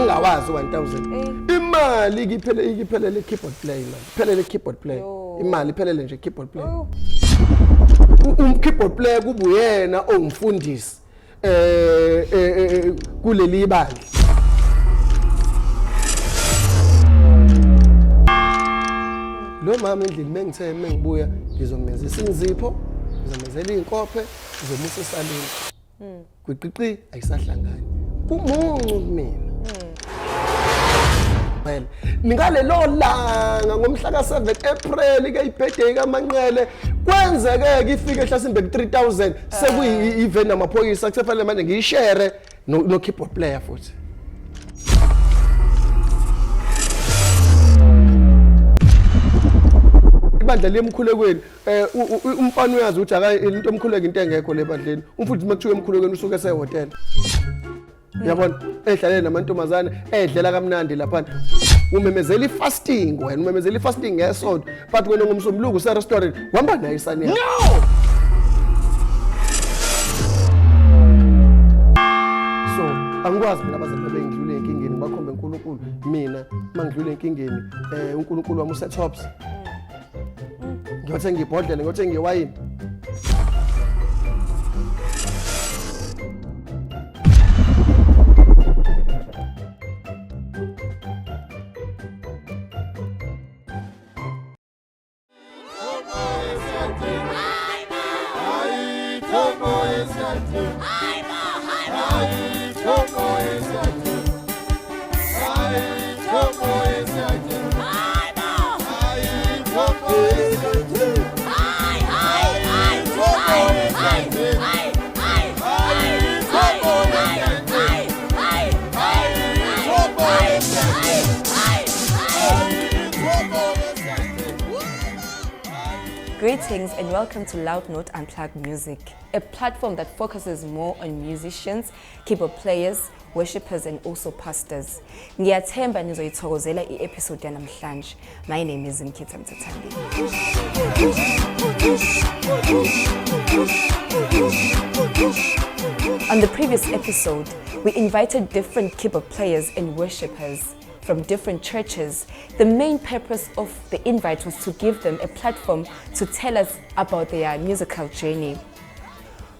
Ngangingawazi 1000. Imali ikiphele, ikiphelele keyboard play, imali iphelele keyboard play. Imali iphelele nje keyboard play. Keyboard player kuba uyena ongumfundisi kuleli bandla. Lo mama endlini mengithe mengibuya ngizomenzisa inzipho, ngizomenzela izinkophe, ngizomusa esaluni. Gwiqiqi ayisahlangani. Kumuncu kumina. Well, ngalelo langa ngomhla ka-7 April ke ibirthday kaManqele kwenzeke ke ifike ehlasimbe ku-3000 sekuyi-event namaphoyisa kusefanele manje ngiyishere no keyboard player futhi. Ibandla liyemkhulekweni, umfana uyazi ukuthi akayi into emkhuleko, into engekho le bandleni. Umfundisi makuthiwa emkhulekweni usuke esehhotela. Uyabona, edlalele namantombazane, edlela kamnandi laphana. Umemezela i-fasting wena, umemezela i-fasting ngesonto, but wena ngomsombuluko use-restaurant uhamba nayo isani yakho. No! So angikwazi mina abazali bengidlule enkingeni bakhombe uNkulunkulu. Mina mangidlule enkingeni uNkulunkulu wami use-tops. Ngiyothenga ibhodlela, ngiyothenga iwayini. Greetings and welcome to Loud Note Unplugged Music, a platform that focuses more on musicians, keyboard players, worshippers and also pastors. Ngiyathemba nizoyithokozela i-episode yanamhlanje. My name is Zimkhitha Mthathambi. On the previous episode, we invited different keyboard players and worshippers from different churches. The main purpose of the invite was to give them a platform to tell us about their musical journey.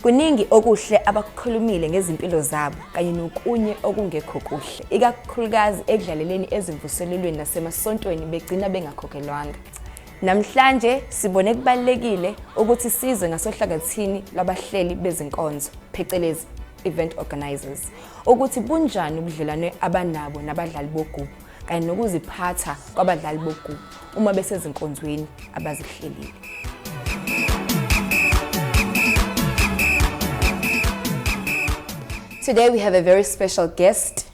Kuningi okuhle abakukhulumile ngezimpilo zabo kanye nokunye okungekho kuhle, ikakhulukazi ekudlaleleni ezimvuselelweni nasemasontweni begcina bengakhokhelwanga. Namhlanje sibone kubalulekile ukuthi sizwe ngasohlangothini lwabahleli bezinkonzo, phecelezi event organizers, ukuthi bunjani ubudlelwane abanabo nabadlali bogubhu kanye nokuziphatha kwabadlali bogubhu uma besezinkonzweni abazihlelile. Today we have a very special guest,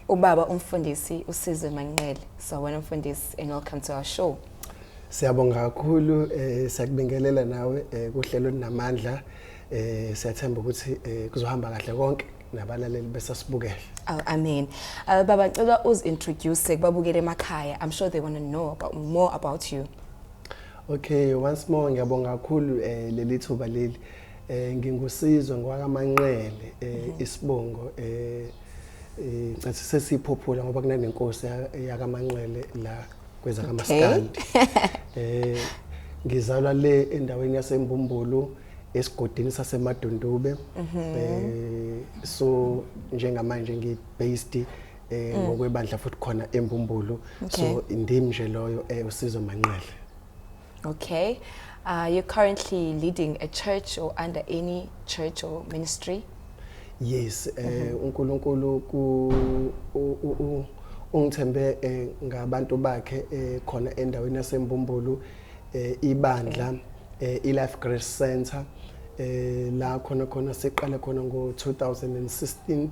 ubaba umfundisi uSizwe Manqele. So wena mfundisi, and welcome to our show. Siyabonga kakhulu, siyakubingelela nawe kuhlelo olunamandla. Siyathemba ukuthi kuzohamba kahle konke nabalaleli besasibukele. Oh, amen. Baba, ngicela uzi-introduce kubabukele emakhaya. I'm sure they want to know more about you. Okay, once more ngiyabonga kakhulu leli thuba leli. NginguSizwe ngwakaManqele, isibongo ngicathi sesiphophula ngoba kunanenkosi yakaManqele la kwezakamaskandi. Ngizalwa le endaweni yaseMbumbulu esigodini saseMadundube. So njengamanje ngi-based ngokwebandla futhi khona eMbumbulu. So ndim nje loyo uSizwe Manqele. Okay. You're currently leading a church or under any church or ministry? Yes, uNkulunkulu ku ungithembe ngabantu bakhe khona endaweni yaseMbumbulu, ibandla iLife Grace Center, la khona khona siqale khona ngo-2016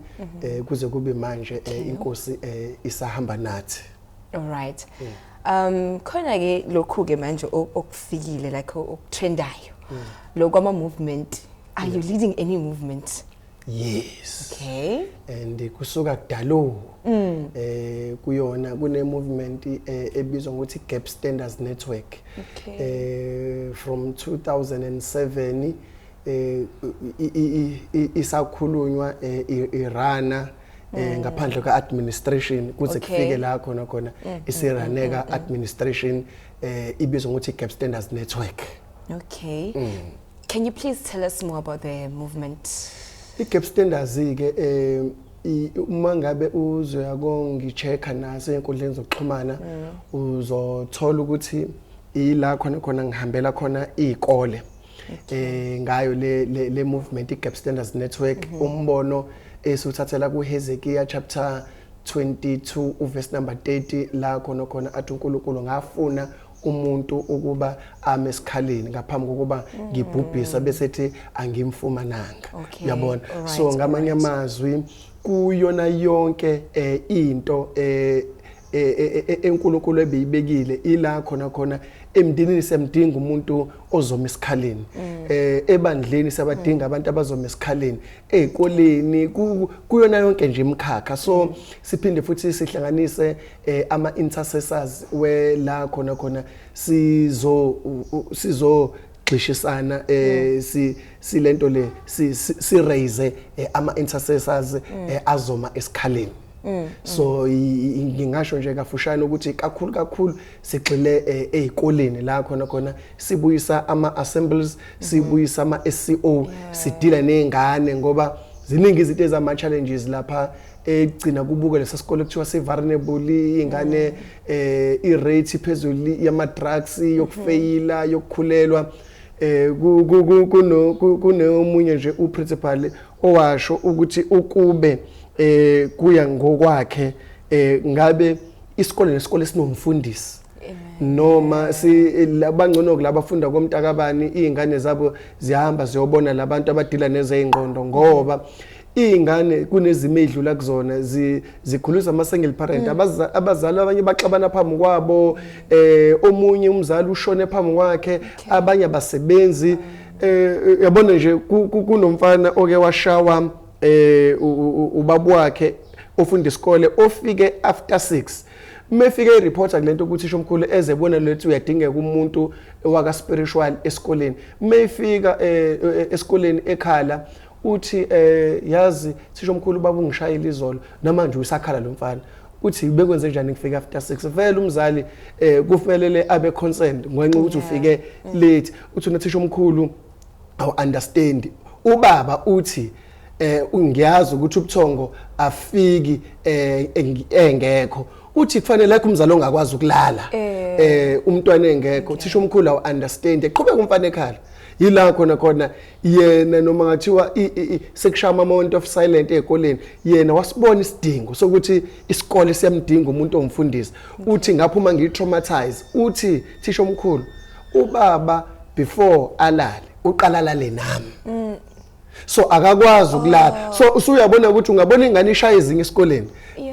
kuze kube manje, inkosi isahamba nathi. All right. Khona ke lokhu ke manje okufikile, like okutrendayo. Lokho ama movement. Are you leading any movement? Yes. Okay. And kusuka kudalo kuyona kune movement ebizwa ngokuthi Gap Standards Network. From 2007 isakhulunywa irana Ngaphandle ka-administration kuze kufike la khona khona isiraneka administration, ibizwa ngokuthi Gap Standards Network. Okay. Can you please tell us more about the movement? I-Gap Standards ke, uma ngabe uzoya kongi-check-a naso ey'nkundleni zokuxhumana, uzothola ukuthi ila khona khona ngihambela khona iy'kole ngayo le movement, i-Gap Standards Network. Umbono esiwuthathela kuHezekiah chapter 22 uverse number 30, la khona khona athi uNkulunkulu, "Ngafuna umuntu ukuba ame esikhaleni ngaphambi kokuba ngibhubhisa," bese ethi, "Angimfumananga." Uyabona? So ngamanye amazwi, kuyona yonke into enkulunkulu ebeyibekile, ila khona khona emndenini siyamdinga umuntu ozoma esikhaleni, ebandleni siyabadinga abantu abazoma esikhaleni, ezikoleni, kuyona yonke nje imikhakha. So siphinde futhi sihlanganise ama intercessors, we la khona khona sizo gxishisana, si silento le si raise ama intercessors azoma esikhaleni. So ngingasho nje kafushane ukuthi kakhulu kakhulu sigxile ezikoleni, la khona khona sibuyisa ama assemblies, sibuyisa ama SCO, sidila nezingane, ngoba ziningi izinto ezama challenges lapha egcina kubuka lesa sikole kuthiwa si vulnerable ingane, i-rate phezulu yama drugs, yokufeyila, yokukhulelwa. Kuno kunomunye nje uprincipal owasho ukuthi ukube kuya ngokwakhe, ngabe isikole nesikole sinomfundisi, noma si labangcono kulabafunda komntakabani, izingane zabo ziyahamba ziyobona labantu abadila nezeyingqondo, ngoba iy'ngane kunezimo ey'dlula kuzona, zikhuliswa ama-single parent. Abazali abanye baxabana phambi kwabo, omunye umzali ushone phambi kwakhe, abanye abasebenzi. Yabona nje, kunomfana oke washawa ubaba wakhe ofunda isikole, ofike after 6, mefike ereporter kulento ukuthi isho omkhulu ezebona lethi uyadingeka umuntu waka spiritual esikoleni. Mefika esikoleni ekhala, uthi, "Yazi thisha omkhulu, baba ungishayile izolo." Namanje usakhala lo mfana, uthi bekwenze njani ngifika after 6? Vele umzali kufanele abe concerned ngenxa ukuthi ufike late. Uthi, "Uthisha omkhulu, awu understand, ubaba uthi ngiyazi ukuthi ubuthongo afiki engekho." Uthi kufanele like umzali ongakwazi ukulala umntwana engekho. "Thisha omkhulu, awu understand." Eqhubeka umfana ekhala. Yila khona khona yena, noma ngathiwa sekushaya ama moment of silence ezikoleni, yena wasibona isidingo sokuthi isikole siyamdinga umuntu ongumfundisi. Uthi, "Ngaphuma ngiyi-traumatize." Uthi, "Thisha omkhulu, ubaba before alale uqala alale nami, so akakwazi ukulala." So usuyabona ukuthi ungabona ingane ishaya ezinye esikoleni,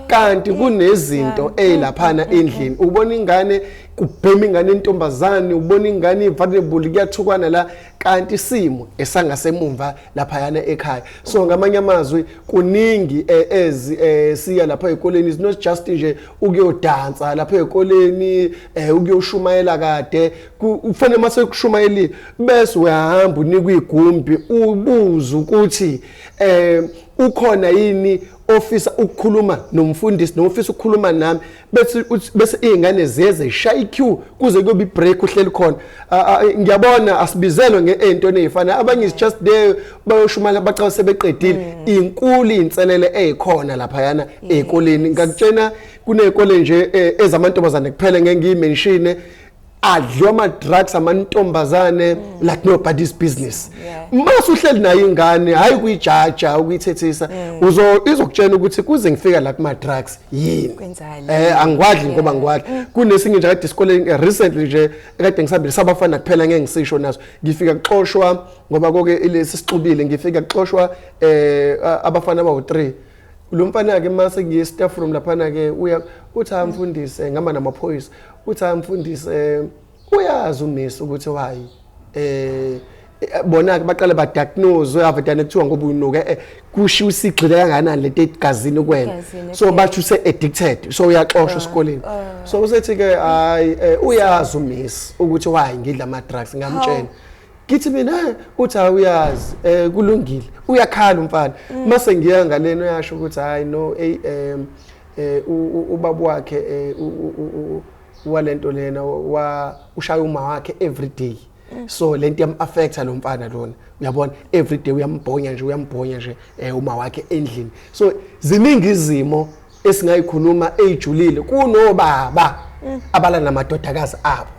kanti kunezinto ezilaphana endlini. Ubona ingane kubhema, ingane intombazane, ubona ingane vulnerable, kuyathukwana la, kanti isimo esangasemumva laphayana ekhaya. So ngamanye amazwi, kuningi ezi siya lapha ezikoleni is not just nje ukuyodansa lapha ezikoleni, ukuyoshumayela kade. Kufanele mase kushumayelile, bese uyahamba unikwa igumbi, ubuze ukuthi ukhona yini ofisa ukukhuluma nomfundisi noma ofisa ukukhuluma nami, bese izingane ziyeze zishaya iqueue kuze kube ibreak, uhleli khona. Ngiyabona asibizelwe ngeentweni ezifana abanye is just there, bayoshumayela, bacaba sebeqedile. Inkulu inselele ezikhona laphayana ezikoleni. Ngakutshena, kunezikole nje ezamantombazane kuphela, ngeke ngiyimention, adliwa ama-drugs amantombazane like nobody's business. Mase uhleli nayo ingane, hayi kuyijaja, ukuyithethisa, uzo izokutshela ukuthi kuze ngifika la kuma drugs yini. Kwenzani? Angikwadli ngoba ngikwadli. Kunesinye nje kade esikoleni recently nje ekade ngisambile, sabafana kuphela, ngeke ngisisho naso. Ngifika kuxoshwa, ngoba konke lesi sixubile, ngifika kuxoshwa abafana abawu3. Lo mfana ke, mase ngiye staff room laphana ke, uya uthi, "Amfundise ngama namaphoyisa." Uthi, "Amfundise, uyazi umiss ukuthi why bona ke baqale ba diagnose, uyavadana kuthiwa ngoba unuke, kushiya usigxile kangakanani lento egazini kuwena." Egazini, So bathi use addicted, so uyaxoshwa esikoleni. So usethi ke, "Hayi, uyazi umiss ukuthi why ngidla ama drugs, ngamtshela." Ngithi mina, uthi awuyazi, kulungile. Uyakhala umfana. Mase ngiya ngaleno, uyasho ukuthi hayi no, hey, ubaba wakhe walento lena wa ushaya uma wakhe every day. So lento yam-affecta lo mfana lona, uyabona, every day uyambhonya nje, uyambhonya nje uma wakhe endlini. So ziningi izimo esingayikhuluma eyijulile. Kunobaba abala namadodakazi abo,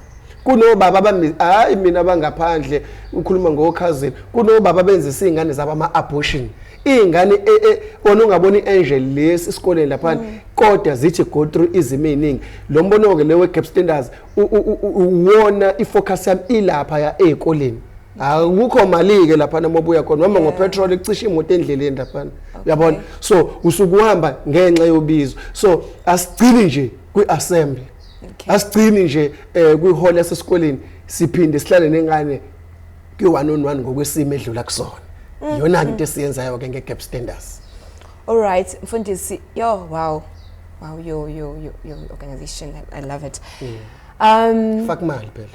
kunobaba abami, hayi mina, bangaphandle ukhuluma ngokhazini, kunobaba benzisa izingane zabo ama-abortion, iy'ngane wona ungabona i-angel lesi esikoleni laphana, kodwa zithi go through izimo ey'ningi. Lo mbono-ke le we-gap standards uwona i-focus yami ilapha ya ey'koleni. Akukho mali-ke laphana uma ubuya khona, uhamba ngopetrol, kucishe imoto endleleni laphana, uyabona. So usuke uhamba ngenxa yobizo. So asigcini nje kwi-assembly, asigcini nje kwi-hall yasesikoleni, siphinde sihlale nengane kwi-one on one ngokwesimo edlula kusona. Iyona-ke into esiyenzayo-ke nge-gap standards. All right, Mfundisi. Yo, wow. Wow, your organization, I love it. Faka imali phela.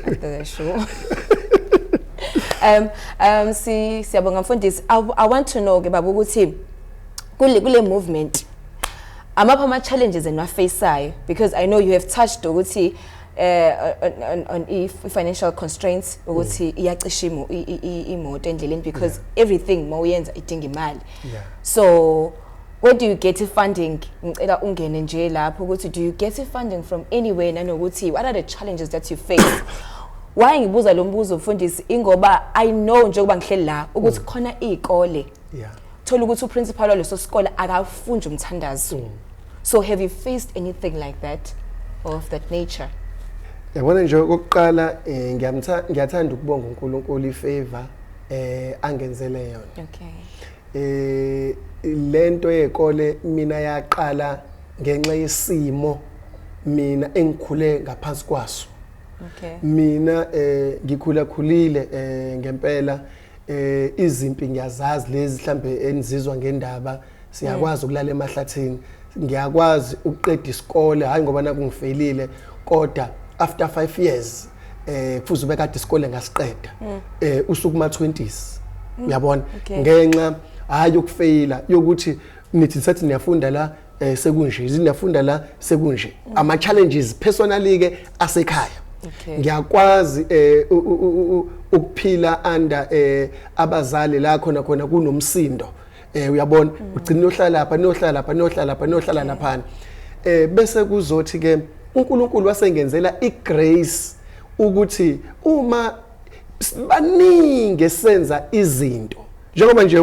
After the show. Si siyabonga mfundisi. I want to know ke baba ukuthi kule movement amapha ama challenges eniwafaceayo, because I know you have touched ukuthi on if financial constraints, ukuthi iyacisha imoto endleleni, because everything mawuyenza idinga imali. So where do you get funding? Ngicela ungene nje lapho ukuthi do you get funding from anywhere, nanokuthi what are the challenges that you face? Why ngibuza lo mbuzo, mfundisi, ingoba I know njengoba ngihleli la ukuthi khona izikole thola ukuthi uprincipal waleso sikole akafunji umthandazo. So have you faced anything like that or of that nature? Yabona nje, okokuqala, ngiyathanda ukubonga uNkulunkulu ifavor angenzele yona. Lento yekole mina yaqala ngenxa yesimo mina engikhule ngaphansi kwaso. Mina ngikhula khulile ngempela, izimpi ngiyazazi lezi mhlambe enizizwa ngendaba. Siyakwazi ukulala emahlathini, ngiyakwazi ukuqeda isikole, hayi ngoba naku ngifailile, kodwa after 5 years kufuze ube kade isikole ngasiqeda, usuku ma 20s, uyabona. Ngenxa hayi yokufeyila, yokuthi nithi sathi niyafunda la, sekunje, niyafunda la, sekunje, ama challenges personally ke asekhaya. Ngiyakwazi ukuphila under abazali la khona khona kunomsindo, uyabona, ugcina uyohlala lapha, niyohlala lapha, niyohlala lapha, niyohlala laphana. Bese kuzothi ke uNkulunkulu wasengenzela igrace ukuthi uma baningi esenza izinto njengoba nje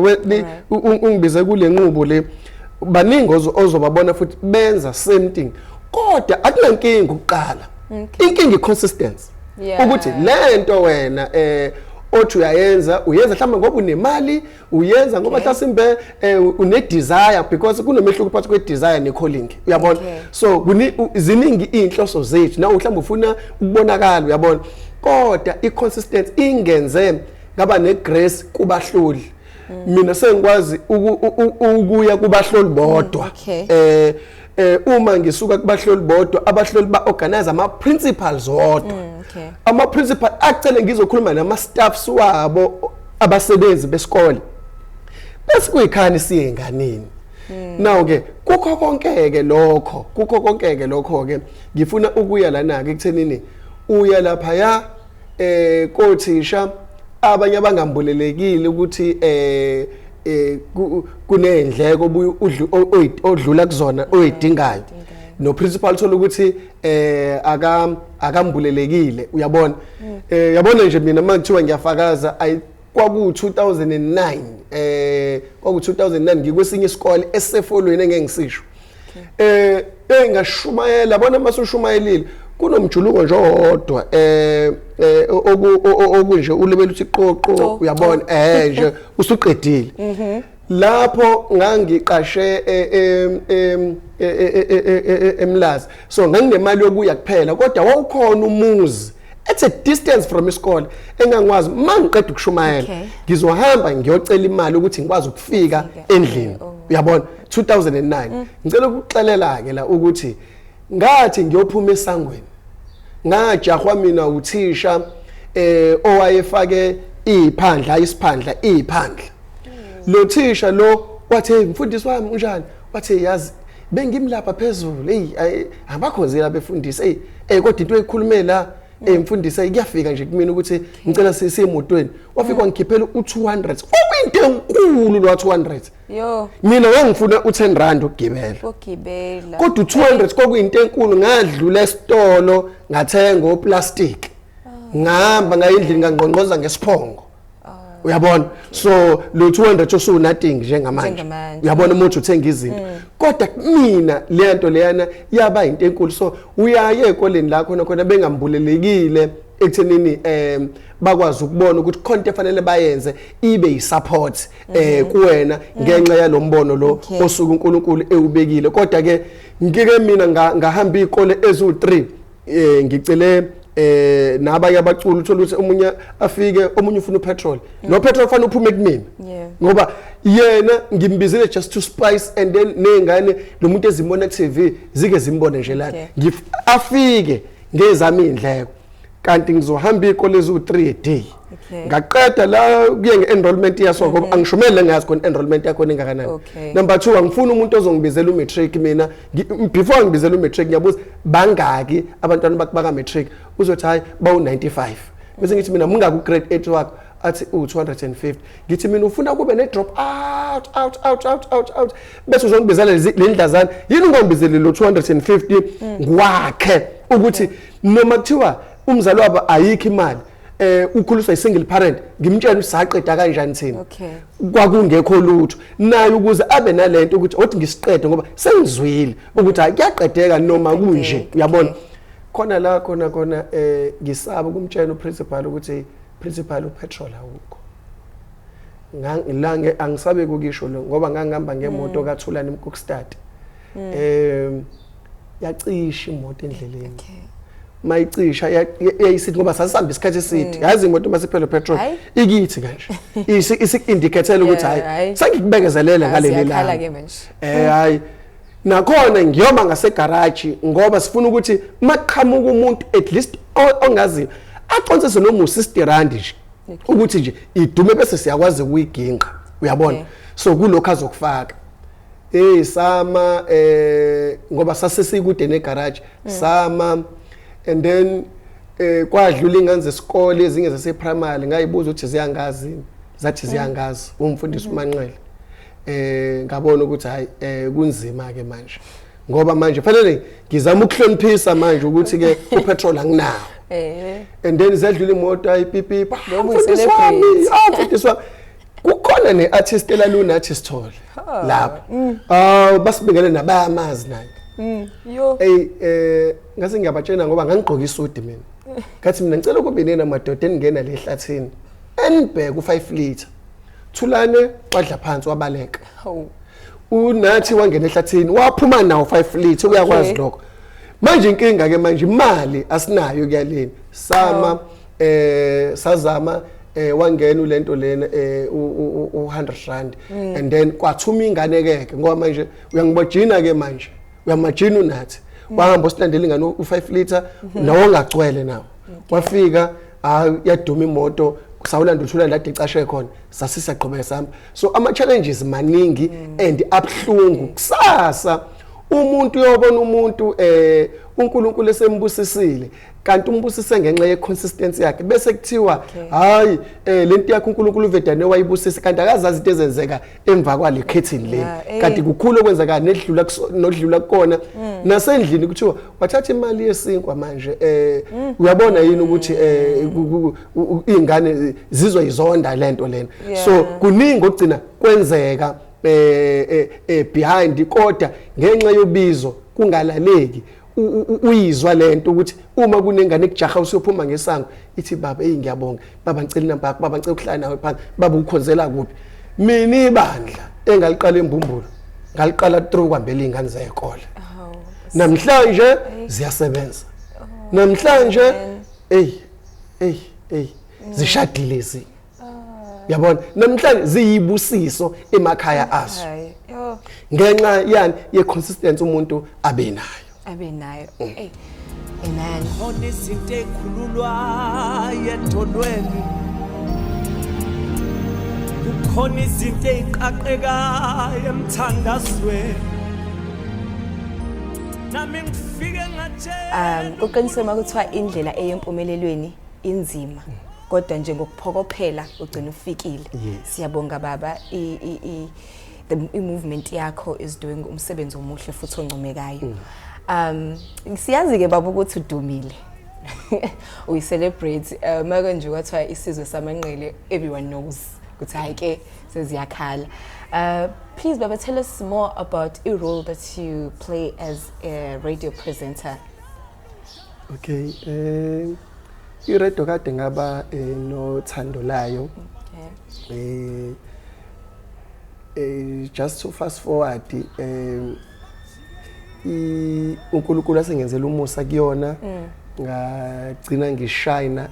ungibize kule nqubo le, baningi ozobabona futhi benza same thing, kodwa akunankinga ukuqala, inkinga i-consistency, ukuthi lento wena othi uyayenza, uyenza mhlawumbe ngoba unemali, uyenza ngoba mhlasimbe une desire, because kunomehluko phakathi kwe desire ne calling, uyabona. So ziningi inhloso zethu, nawe mhlawumbe ufuna ukubonakala, uyabona, kodwa i-consistency ingenze ngaba ne-grace kubahloli. Mina sengikwazi ukuya kubahloli bodwa. Uma ngisuka kubahloli bodwa, abahloli ba-organize ama-principals wodwa, ama-principal acele ngizokhuluma nama-staffs wabo, abasebenzi besikole, bese kuyikhani siye enganeni. Now ke kukho konke ke lokho, kukho konke ke lokho ke, ngifuna ukuya lana ke ekuthenini uya lapha ya kothisha abanye abangambulelekile ukuthi kunendleko obuye odlula kuzona oyidingayo, no principal thola ukuthi akambulelekile, uyabona. Yabona nje mina makuthiwa ngiyafakaza, ayi, kwaku 2009, kwaku 2009, ngikwesinye isikole esefolweni engeke ngisisho, engashumayela bona. Masushumayelile kunomjuluko nje owodwa okunje ulebela uthi qoqo. Co, uyabona, nje usuqedile lapho. Ngangiqashe eMlazi, so nganginemali yokuya kuphela, kodwa wawukhona umuzi at a distance from isikole engangikwazi mangiqeda ukushumayela ngizohamba ngiyocela imali ukuthi ngikwazi ukufika Ufika. endlini. Oh. Uyabona, 2009. Ngicela ukuxelela ke la ukuthi Ngathi ngiyophuma esangweni, ngajahwa mina uthisha owayefake iphandla, isiphandla, iphandla. Lo thisha lo wathi, "Hey mfundisi wami, unjani?" Wathi, "Yazi bengimlapha phezulu, hey, abakhonzela abefundisi, hey, kodwa into oyikhulume la, eh mfundisi, kuyafika nje kumina ukuthi ngicela siyemotweni." Wafika wangikhiphela u200, okuyinto enkulu lo 200. Yo. Mina ngangifuna u10 rand ukugibela. Ukugibela. Kodwa u200 kwakuyinto enkulu. Ngadlula esitolo, ngathenga oplastic, ngihamba ngaya endlini, ngangqongqoza ngesiphongo, uyabona? So lo 200 usu nothing njengamanje. Njengamanje. Uyabona, umuntu uthenga izinto, kodwa kumina le nto leyana yaba into enkulu. So uyaye ekoleni la khona khona bengambulelekile ekuthenini bakwazi ukubona ukuthi khona into efanele bayenze ibe yisupport kuwena ngenxa yalombono lo osuke uNkulunkulu ewubekile. Kodwa ke ngike mina ngahamba izikole ezu3, ngicele nabanye abaculi, uthola ukuthi omunye afike, omunye ufuna upetrol, no petrol fanele uphume kumina ngoba yena ngimbizile just to spice, and then nezingane lo muntu ezimbona ku TV zike zimbone nje la. Afike ngezami indleko, kanti ngizohamba izikole ezu3 a day. Ngaqeda la kuye nge-enrollment yaso, ngoba angishumele, ngazi khona enrollment yakho ingakanani. Number 2, angifuni umuntu ozongibizela umatric. Mina before ngibizela umatric ngiyabuza, bangaki abantwana bakho baka matric? Uzothi, "Hayi, bawu95." Bese ngithi mina, "Mungaki ugrade 8 wakho?" Athi, "U250." Ngithi mina, "Ufuna kube ne drop out, out, out, out, out, out, bese uzongibizela le ndlazana yini? Ungangibizeli lo 250 ngwakhe ukuthi noma kuthiwa umzali wabo ayikho imali, ukhuliswa i-single parent, ngimtshela ukuthi saqeda kanjani thina." Kwakungekho lutho naye ukuze abe nalento ukuthi othi ngisiqede, ngoba sengizwile ukuthi hayi, kuyaqedeka noma kunje, uyabona? Khona la khona khona ngisaba ukumtshela uprincipal ukuthi, "Principal, upetrol awukho." La angisabe kukisho lo, ngoba ngangihamba ngemoto kaThulani Mkokstad, yacisha imoto endleleni. Mayicisha yayisithi, ngoba sasihamba isikhathi eside, yazi imoto masiphele petrol Hhayi. ikithi kanje isiku-indicatela ukuthi hayi, hhayi. sengikubekezelele ngaleli Siyakhala langa. ke manje. Hayi, nakhona ngiyoma ngasegaraji, ngoba sifuna ukuthi maqhamuka umuntu at least ongaziyo aconsise noma u60 rand nje ukuthi nje idume, bese siyakwazi ukuyiginqa, uyabona? So kulokho azokufaka, hey, sama, ngoba sasesikude negarage, sama and then kwadlula ingane zesikole ezinye zase primary. Ngayibuza ukuthi ziyangazi, zathi ziyangazi, umfundisi uManqele. Ngabona ukuthi hayi, kunzima ke manje, ngoba manje fanele ngizama ukuhloniphisa manje ukuthi ke upetrol anginawo. And then zedlula imoto, ayipipipa. Noma "Mfundisi wami." uyi-celebrate. "Ah, mfundisi wami." Kukhona ne-artist elalunathi Sithole lapho, aw, basibingele nabayamazi naye. Yo. Hey, ngase ngiyabatshela, ngoba ngangigqoka isudi mina, ngathi mina, "Ngicela kube nina madoda eningena le hlathini enibheke u5 liter." Thulane wadla phansi, wabaleka. Hawu. Unathi wangena ehlathini, waphuma nawo 5 liter, uyakwazi lokho. Manje inkinga ke manje, imali asinayo kuyaleni. Sama, sazama, wangena ulento lena, u100 rand, and then kwathuma ingane keke, ngoba manje uyangibojina ke manje, uyamajina unathi wahamba usilandela ingane u5 liter nawo ongagcwele nawo, wafika, hayi, yaduma imoto, sawulanda uthula la icashe khona, sasisaqhubeka sihamba. So ama challenges maningi and abhlungu. Kusasa umuntu uyobona umuntu uNkulunkulu esembusisile, kanti umbusise ngenxa ye consistency yakhe, bese kuthiwa, "Hayi, lento yakho uNkulunkulu uvedane wayibusisa," kanti akazazi into ezenzeka emva kwale curtain leni. Kanti kukhulu okwenzeka nedlula nodlula kukona nasendlini, kuthiwa wathatha imali yesinkwa. Manje uyabona yini ukuthi izingane zizoyizonda lento lena? So kuningi okugcina kwenzeka behind, kodwa ngenxa yobizo kungalaleki. Uyizwa lento ukuthi uma kunengane ekujaha usuyophuma ngesango, ithi, "Baba, hey, ngiyabonga baba, ngicela inamba yakho baba, ngicela ukuhlala nawe phansi baba, ukhonzela kuphi?" Mina ibandla engaliqala eMbumbulu, ngaliqala through kwambela izingane zezikole. Hawu. Namhlanje ziyasebenza, namhlanje, hey, hey, hey, zishadile ezinye, yabona? Namhlanje ziyibusiso emakhaya azo Hayi. Yo. ngenxa yani ye consistency umuntu abe nayo. Abe nayo. Hey. Amen. Khona izinto ey'khululwayo edolweni, kukhona izinto ey'qaqekayo emthandazweni, nami ngifike ngatshela. Uqiniswe uma kuthiwa indlela eyempumelelweni inzima, kodwa nje ngokuphokophela ugcina ufikile. Siyabonga baba, i i i the i-movement yakho is doing umsebenzi omuhle futhi oncomekayo. Siyazi ke baba ukuthi udumile. Uyi-celebrate maka nje kwathiwa isizwe samanqele, everyone knows ukuthi hayi ke seziyakhala. Please baba, tell us more about a role that you play as a radio presenter. Okay, i-radio kade ngaba nothando layo. Just to fast forward, uNkulunkulu asengenzela umusa kuyona, ngagcina ngishayina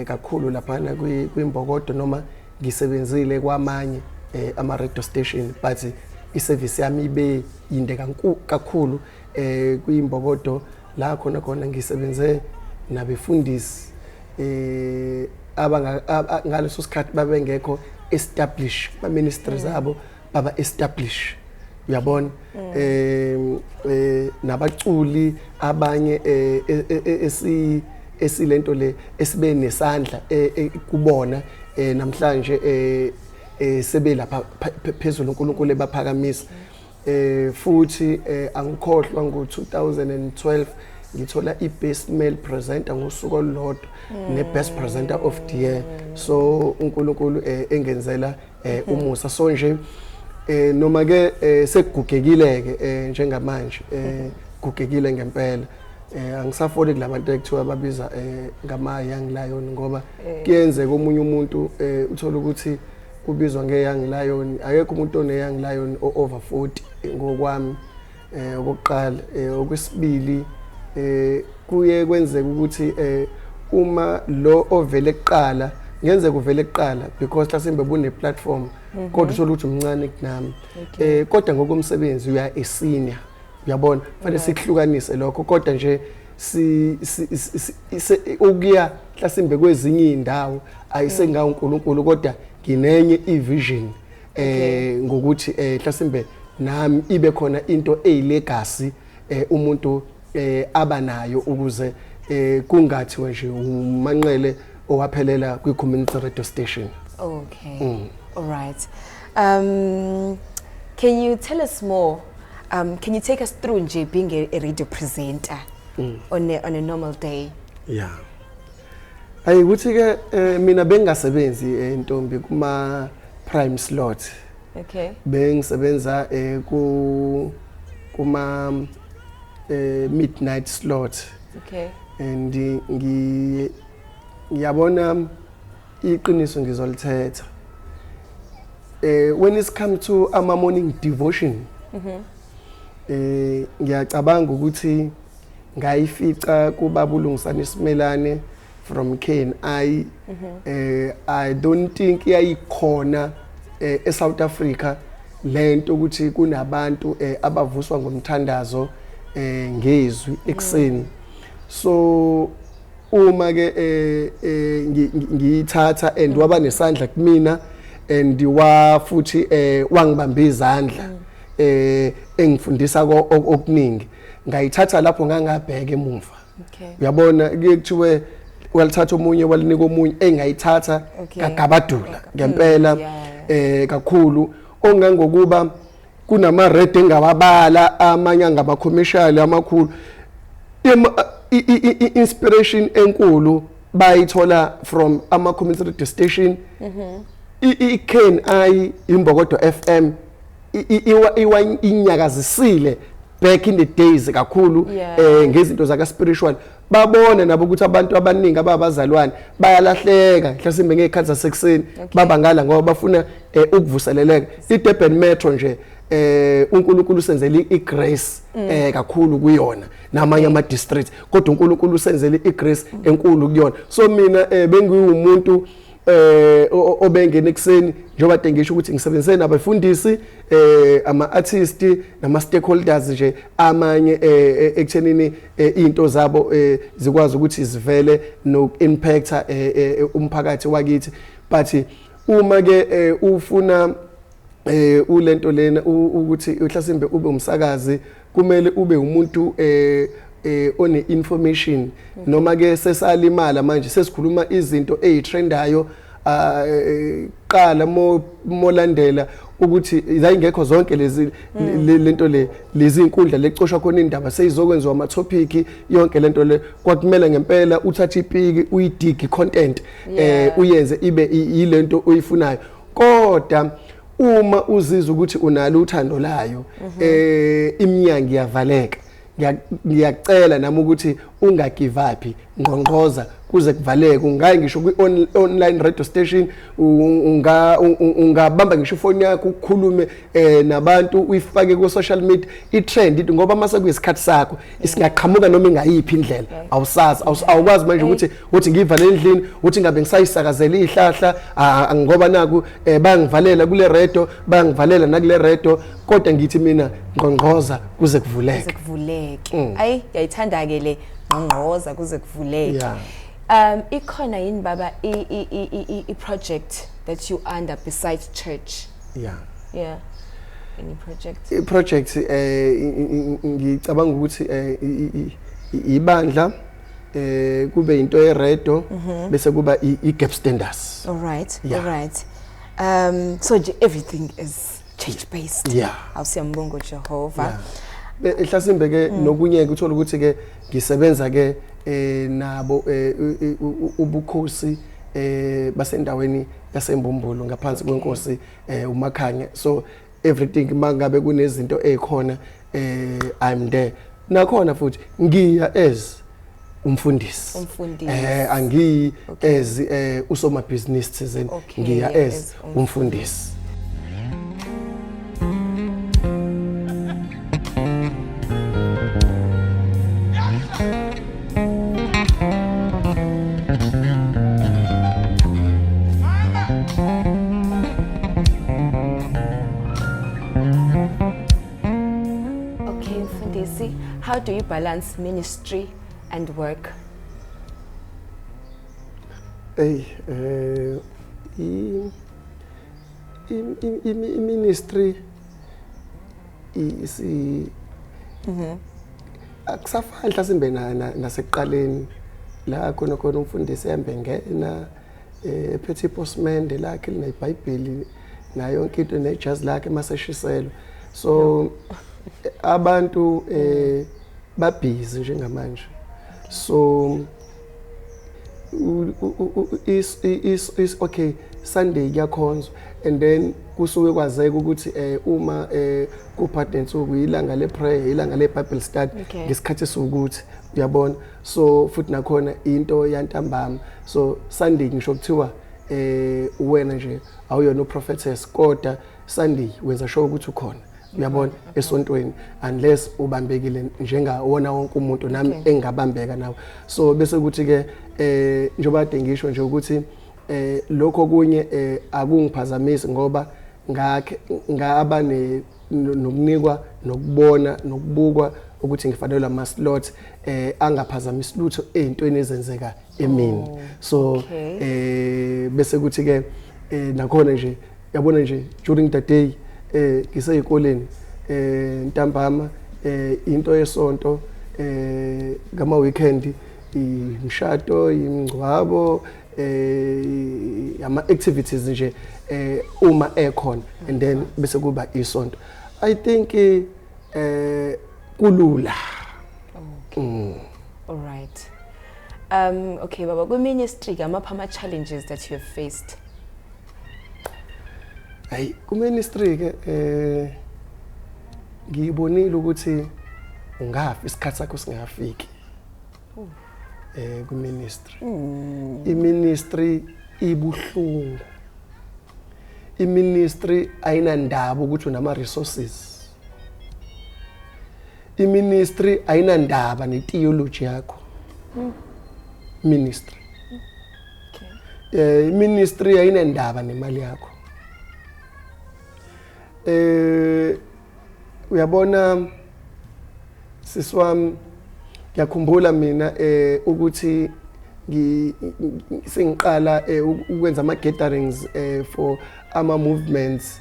kakhulu laphana kwimbokodo, noma ngisebenzile kwamanye ama radio station, but i-service yami ibe yinde kakhulu kwimbokodo, la khona khona ngisebenze nabefundisi abanga ngaleso sikhathi babengekho establish ba ministries abo, baba establish, uyabona, nabaculi abanye esilento le esibe nesandla kubona, namhlanje sebelapha phezulu, uNkulunkulu ebaphakamisa. Futhi angikhohlwa, ngo2012 ngithola i-best male presenter ngosuku olulodwa ne-best presenter of the year. So uNkulunkulu engenzela umusa. So nje noma ke sekugugekile ke njengamanje, gugekile ngempela, angisafoli kulabantu ekuthiwa babiza ngama young lion, ngoba kuyenzeka omunye umuntu uthola ukuthi ubizwa nge-young lion. Akekho umuntu one-young lion o-over 40 ngokwami. Okokuqala, okwesibili, kuye kwenzeka ukuthi uma lo ovele kuqala, ngenzeka uvele kuqala because mhlasimbe bune platform, kodwa uthola ukuthi umncane kunami, kodwa ngokomsebenzi uya a senior, uyabona, fanele sikuhlukanise lokho. Kodwa nje si ukuya mhlasimbe kwezinye indawo ayisengawo uNkulunkulu, kodwa nginenye ivision ngokuthi mhlasimbe nami ibe khona into eyilegacy umuntu abanayo, ukuze kungathiwa nje umanqele owaphelela kwi community radio station. Okay. All right. Can you tell us more? Can you take us through nje being a radio presenter on a normal day? Yeah. Ayi, ukuthi ke mina bengasebenzi, ntombi, kuma prime slot. Bengisebenza ku kuma midnight slot. And ngiyabona iqiniso ngizolithetha. When it's come to ama morning devotion, ngiyacabanga ukuthi ngayifica kubaba uLungisani Simelane from KNI. I don't think yayikhona eSouth Africa lento ukuthi kunabantu abavuswa ngomthandazo ngezwi ekseni. So uma ke ngiyithatha and waba nesandla kumina and wa futhi wangibamba izandla, engifundisa okuningi, ngayithatha lapho, ngangabheka emuva. Uyabona, kuye kuthiwe walithatha omunye walinika omunye, engayithatha kagabadula ngempela kakhulu, ongangokuba kunama red engawabala, amanye angama commercial amakhulu. Inspiration enkulu bayithola from ama community radio station, i-KNI, Imbokodo FM, iwa inyakazisile back in the days kakhulu ngezinto zaka spiritual. Babone nabo ukuthi abantu abaningi ababazalwane bayalahleka mhlasimbe ngezikhathi zasekuseni, baba ngala ngoba bafuna ukuvuseleleka. iDurban Metro nje, uNkulunkulu usenzele igrace kakhulu kuyona, namanye ama districts, kodwa uNkulunkulu usenzele igrace enkulu kuyona. So mina bengiwumuntu Obengena ekuseni, njengoba kade ngisho ukuthi ngisebenzise nabafundisi, ama artist nama stakeholders nje amanye, ekuthenini izinto zabo zikwazi ukuthi zivele no impacta umphakathi wakithi. But uma ke ufuna ulento lena ukuthi mhlasimbe ube umsakazi, kumele ube umuntu one information, noma ke sesalimala manje sesikhuluma izinto ezitrendayo. Qala molandela ukuthi zayingekho zonke lezi lento le, lezi inkundla lecoshwa khona indaba, seyizokwenziwa ama topic. Yonke lento le kwakumele ngempela uthathe ipiki, uyidig content, uyenze ibe yilento oyifunayo. Kodwa uma uzizwa ukuthi unalo uthando layo, iminyango iyavaleka. Ngiyacela nami ukuthi ungagive up, ngqongqoza kuze kuvaleke. Ungayi ngisho kwi online radio station, ungabamba ngisho ifoni yakho ukukhulume nabantu, uyifake ku social media i-trend into, ngoba mase kuyisikhathi sakho isingaqhamuka noma ingayiphi indlela. Awusazi, awukwazi manje ukuthi uthi ngivale endlini, uthi ngabe ngisayisakazela ihlahla ngoba naku bayangivalela kule radio, bayangivalela nakule radio. Kodwa ngithi mina, ngqongqoza kuze kuvuleke. Kuze kuvuleke. Ayi, ngiyayithanda ke le, ngqongqoza kuze kuvuleke. Ikhona yini, baba, i project that you under besides church? Yeah. Yeah, any project? I-project, ngicabanga ukuthi ibandla, kube into yeredo, bese kuba i-gap standards. All right. Yeah. All right, so nje everything is church based. Yeah. Awusiyambonga Jehova. Yeah. Mhlasimbe ke nokunye ke uthola ukuthi ke ngisebenza ke nabo ubukhosi basendaweni yaseMbumbulu ngaphansi kwenkosi uMakhanya. So everything, mangabe kunezinto ezikhona, I'm there. Nakhona futhi ngiya as umfundisi. Umfundisi. Angiyi as usomabhizinisi thizeni. Ngiya as as umfundisi. Okay, mfundisi, how do you balance ministry and work? Hey, i ministry isi akusafani mhlasimbe nasekuqaleni la khona khona umfundisi ehambe ngena ephethe iposmende lakhe lineBhayibheli nayo yonke into nejazi lakhe maseshiselwa. So abantu babhizi njengamanje, so is okay, Sunday kuyakhonzwa and then kusuke kwazeka ukuthi uma kuphathe nensuku, ilanga le prayer, ilanga le Bible study ngesikhathi esiwukuthi, uyabona. So futhi nakhona into yantambama, so Sunday ngisho kuthiwa wena nje awuyona uprophetess, kodwa Sunday wenza sure ukuthi ukhona, uyabona, esontweni, unless ubambekile njengawona wonke umuntu nami engabambeka nawe. So bese kuthi ke njengoba kade ngisho nje ukuthi lokho kunye akungiphazamisi, ngoba ngakhe ngaba nokunikwa nokubona nokubukwa ukuthi ngifanelwe ama slot angaphazamisi lutho ezintweni ezenzeka emini. So bese kuthi ke nakhona nje, yabona nje, during the day ngiseyikoleni, ntambama into yesonto, ngama weekend imishado, imingcwabo, ama activities nje uma ekhona, and then bese kuba isonto. I think kulula. All right. Okay, baba, kwi-ministry, amaphi ama-challenges that you have faced? Hayi, ku ministry ke ngiyibonile ukuthi ungafi isikhathi sakho singafiki ku ministry. I ministry ibuhlungu. I ministry ayinandaba ukuthi unama resources. I ministry ayinandaba ne theology yakho. Ministry. Iministry ayinendaba nemali yakho. Uyabona sisi wami, ngiyakhumbula mina ukuthi sengiqala ukwenza ama gatherings for ama movements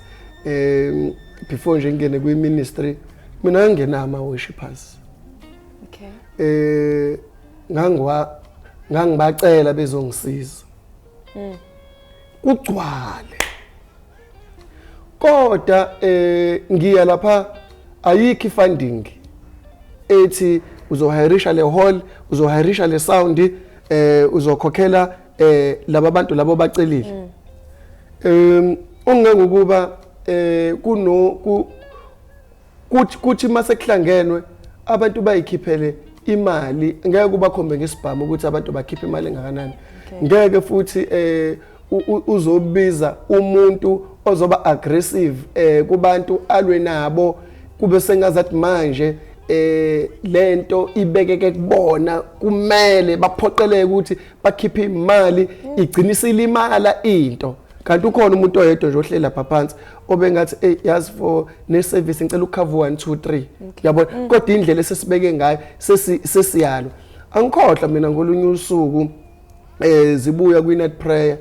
before nje ngingene kwi ministry, mina ngingena ama worshipers. Ngangiwa ngangibacela bezongisiza. Kugcwale. Kodwa ngiya lapha, ayikho funding ethi uzohirisha le hall, uzohirisha le sound, uzokhokhela laba bantu labo bacelile. Ungeke ukuba kuno kuthi mase kuhlangenwe abantu bayikhiphele imali, ngeke kubakhombe ngesibhamu ukuthi abantu bakhiphe imali engakanani. Ngeke futhi uzobiza umuntu ozoba aggressive kubantu alwe nabo, kube sengazathi manje lento ibekeke kubona, kumele baphoqeleke ukuthi bakhiphe imali, igcine isilimala into. Kanti ukhona umuntu oyedwa nje ohleli lapha phansi obengathi, "Hey, yazi, for ne service ngicela ukucover 1 2 3." Yabona, kodwa indlela esesibeke ngayo sesiyalo. Angikhohlwa mina ngolunye usuku zibuya kwi night prayer,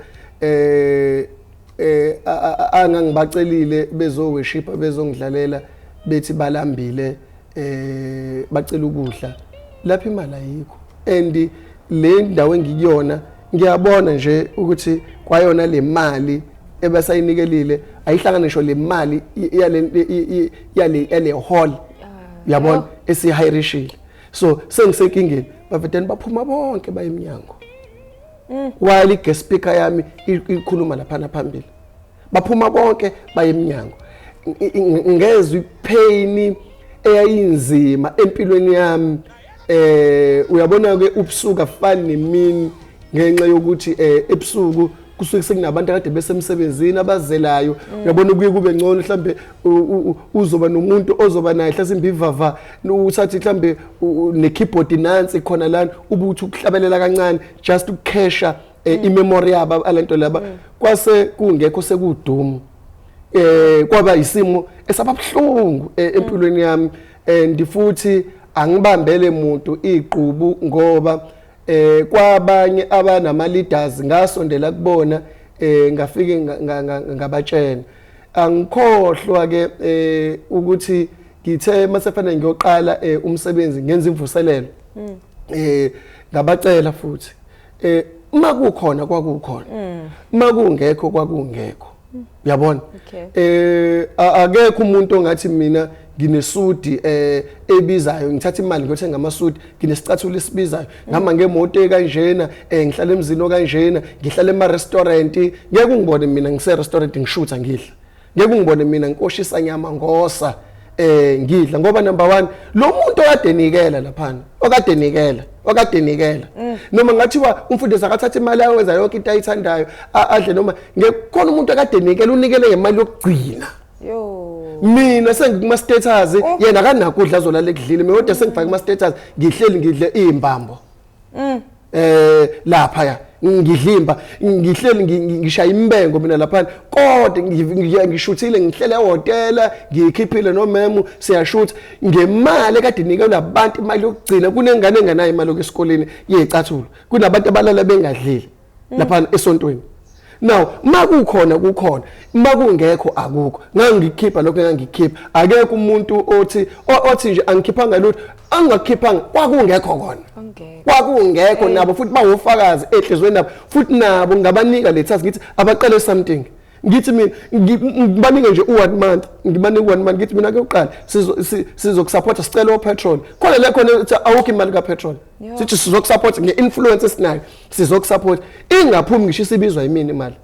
angangibacelile bezo worship, bezongidlalela, bethi balambile, bacela ukudla. Lapha imali ayikho, and le ndawo engikuyona ngiyabona nje ukuthi kwayona le mali ebasayinikelile ayihlangane ngisho le mali yale hall, uyabona, esihirishile. So sengisenkingeni, baveteni baphuma bonke baye eminyango while i-guest speaker yami ikhuluma laphana phambili. Baphuma bonke baye eminyango. Ngezwe ipain eyayinzima empilweni yami. Uyabona ke, ubusuku afani nemini ngenxa yokuthi ebusuku kusuke sekunabantu akade besemsebenzini abazelayo. Uyabona, kuye kube ngcono mhlambe uzoba nomuntu ozoba naye, mhlasimbe ivava, uthathe mhlambe ne-keyboard nansi khona lana, ubuthi ukuhlabelela kancane just ukucatcha imemory yabo alento laba. Kwase kungekho, sekudumo, kwaba isimo esababhlungu empilweni yami. And futhi angibambele umuntu iqubu ngoba kwabanye abanama leaders ngasondela kubona, ngafike ngabatshela. Angikhohlwa ke ukuthi ngithe masefanele ngiyoqala umsebenzi, ngenza imvuselelo, ngabacela futhi. Uma kukhona kwakukhona, uma kungekho kwakungekho, uyabona. Akekho umuntu ongathi mina nginesudi ebizayo, ngithatha imali ngiyothenga amasudi, nginesicathulo esibizayo, ngihamba ngemoto ekanjena, ngihlala emzini okanjena, ngihlala ema restaurant. Ngeke ungibone mina ngise restaurant ngishutha ngidla, ngeke ungibone mina ngikoshisa nyama ngosa ngidla, ngoba number 1, lo muntu okade enikela laphana, okade enikela, noma ngathiwa umfundisi akathatha imali ayenza yonke into ayithandayo, adle, noma ngekhona umuntu akade enikela, unikele ngemali yokugcina. Yo. Mina sengikuma status, yena akanakudla azolala ekudlile. Mina kodwa sengifake kuma status, ngihleli ngidle izimbambo lapha ya ngidlimba, ngihleli ngishaya imbengo mina lapha, kodwa ngishuthile, ngihlele ehhotela, ngiyikhiphile nomemu, siyashutha ngemali ekade inikelwa abantu, imali yokugcina. Kunengane enganayo imali yokuya esikoleni yecathulo, kunabantu abalala bengadlile lapha esontweni. Now makukhona kukhona, makungekho akukho. Ngangikhipha lokho engangikhipha, akekho umuntu othi nje angikhiphanga lutho, angakhiphanga, kwakungekho kona. Kungekho. Kwakungekho. Nabo futhi bawofakazi enhliziyweni nabo, futhi nabo ngabanika le task, ngithi abaqale something. Ngithi mina ngibanike nje u-one month, ngibanike u-one month, ngithi mina kuyoqala sizokusupporta, sicela o-petrol khona le khona ethi awukho imali ka-petrol. Sithi sizokusupport nge-influence esinayo, sizokusupport, ingaphumi ngisho isibizwa yimina imali.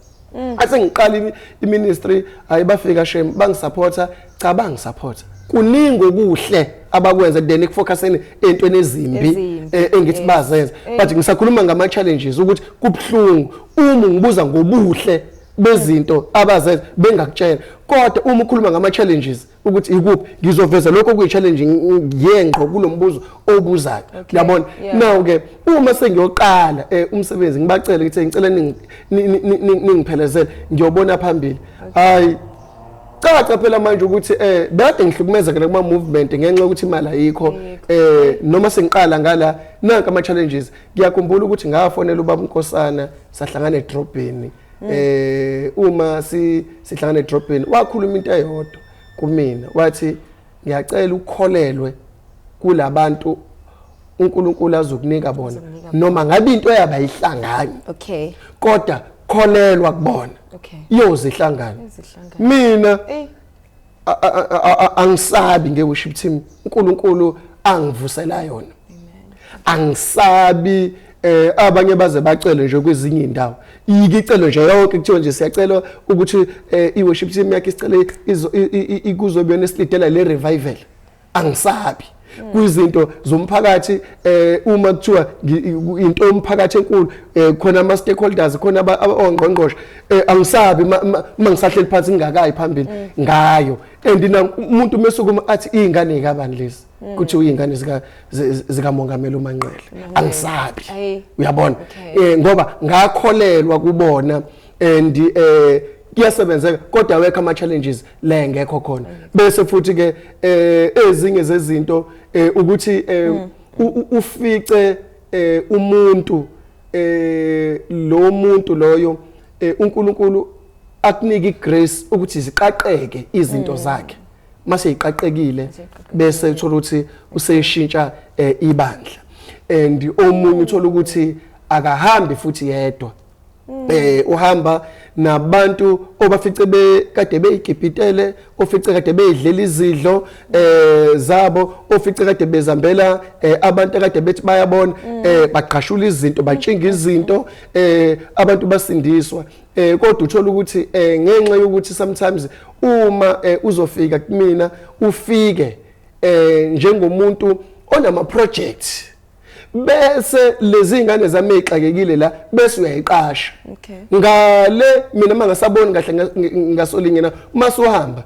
Ase ngiqala iministry, hayi, bafika shem bangisupporta. Cha, bangisupporta, kuningi okuhle abakwenza then ekufocuseni entweni ezimbi. Ezimbi, Engithi bazenza, but ngisakhuluma ngama challenges ukuthi kubhlungu uma ngibuza ngobuhle. Bezinto abazenza bengakutshela, kodwa uma ukhuluma ngama challenges ukuthi ikuphi, ngizoveza lokho okuyi challenge yengqo kulombuzo obuzayo. Uyabona? Now ke uma sengiyoqala umsebenzi, ngibacele ngithi ngicela ningiphelezele ngiyobona phambili. Hayi, caca phela manje ukuthi bekade ngihlukumezeka kuma movement ngenxa yokuthi imali ayikho. Noma sengiqala ngala, nanka ama challenges. Ngiyakhumbula ukuthi ngafonela ubaba uNkosana, sahlangana edrobheni. Uma si sihlangana edrobheni, wakhuluma into eyodwa kumina, wathi, "Ngiyacela ukukholelwe kulabantu uNkulunkulu azokunika bona, noma ngabe into yabayihlangani, kodwa kholelwa kubona, iyoze ihlangane." Izihlangane. Mina angisabi nge-worship team uNkulunkulu angivusela yona. Angisabi. Abanye baze bacele nje kwezinye indawo, ikicelo nje yonke kuthiwa nje siyacela ukuthi i-worship team yakhe isicele ikuzobe yona esilidela le revival. Angisabi kwizinto zomphakathi. Uma kuthiwa into yomphakathi enkulu, khona ama stakeholders, khona ongqongqoshe, angisabi uma ngisahleli phansi ngingakayi phambili ngayo. And na umuntu mesukuma athi izingane zikabani lezi, kuthiwa izingane zika zikamongameli uManqele, angisabi. Uyabona? Okay. Ngoba ngakholelwa kubona and kuyasebenzeka, kodwa awekho ama challenges la engekho khona. Bese futhi ke ezinye zezinto ukuthi ufice umuntu, lo muntu loyo uNkulunkulu akunika igrace ukuthi ziqaqeke izinto zakhe. Mase iqaqekile, bese uthola ukuthi useyishintsha ibandla, and omunye uthola ukuthi akahambi futhi yedwa, uhamba nabantu obafice be kade beyigibhitele, ofice kade beyidlela izidlo zabo, ofice kade bezambela abantu akade bethi bayabona, baqhashula izinto, batshinga izinto, abantu basindiswa. Kodwa uthola ukuthi ngenxa yokuthi sometimes uma uzofika kumina, ufike njengomuntu onama projects, bese lezi ngane zami ezixakekile la bese uyayiqasha. Ngale mina mangasaboni kahle ngasolingena, masuhamba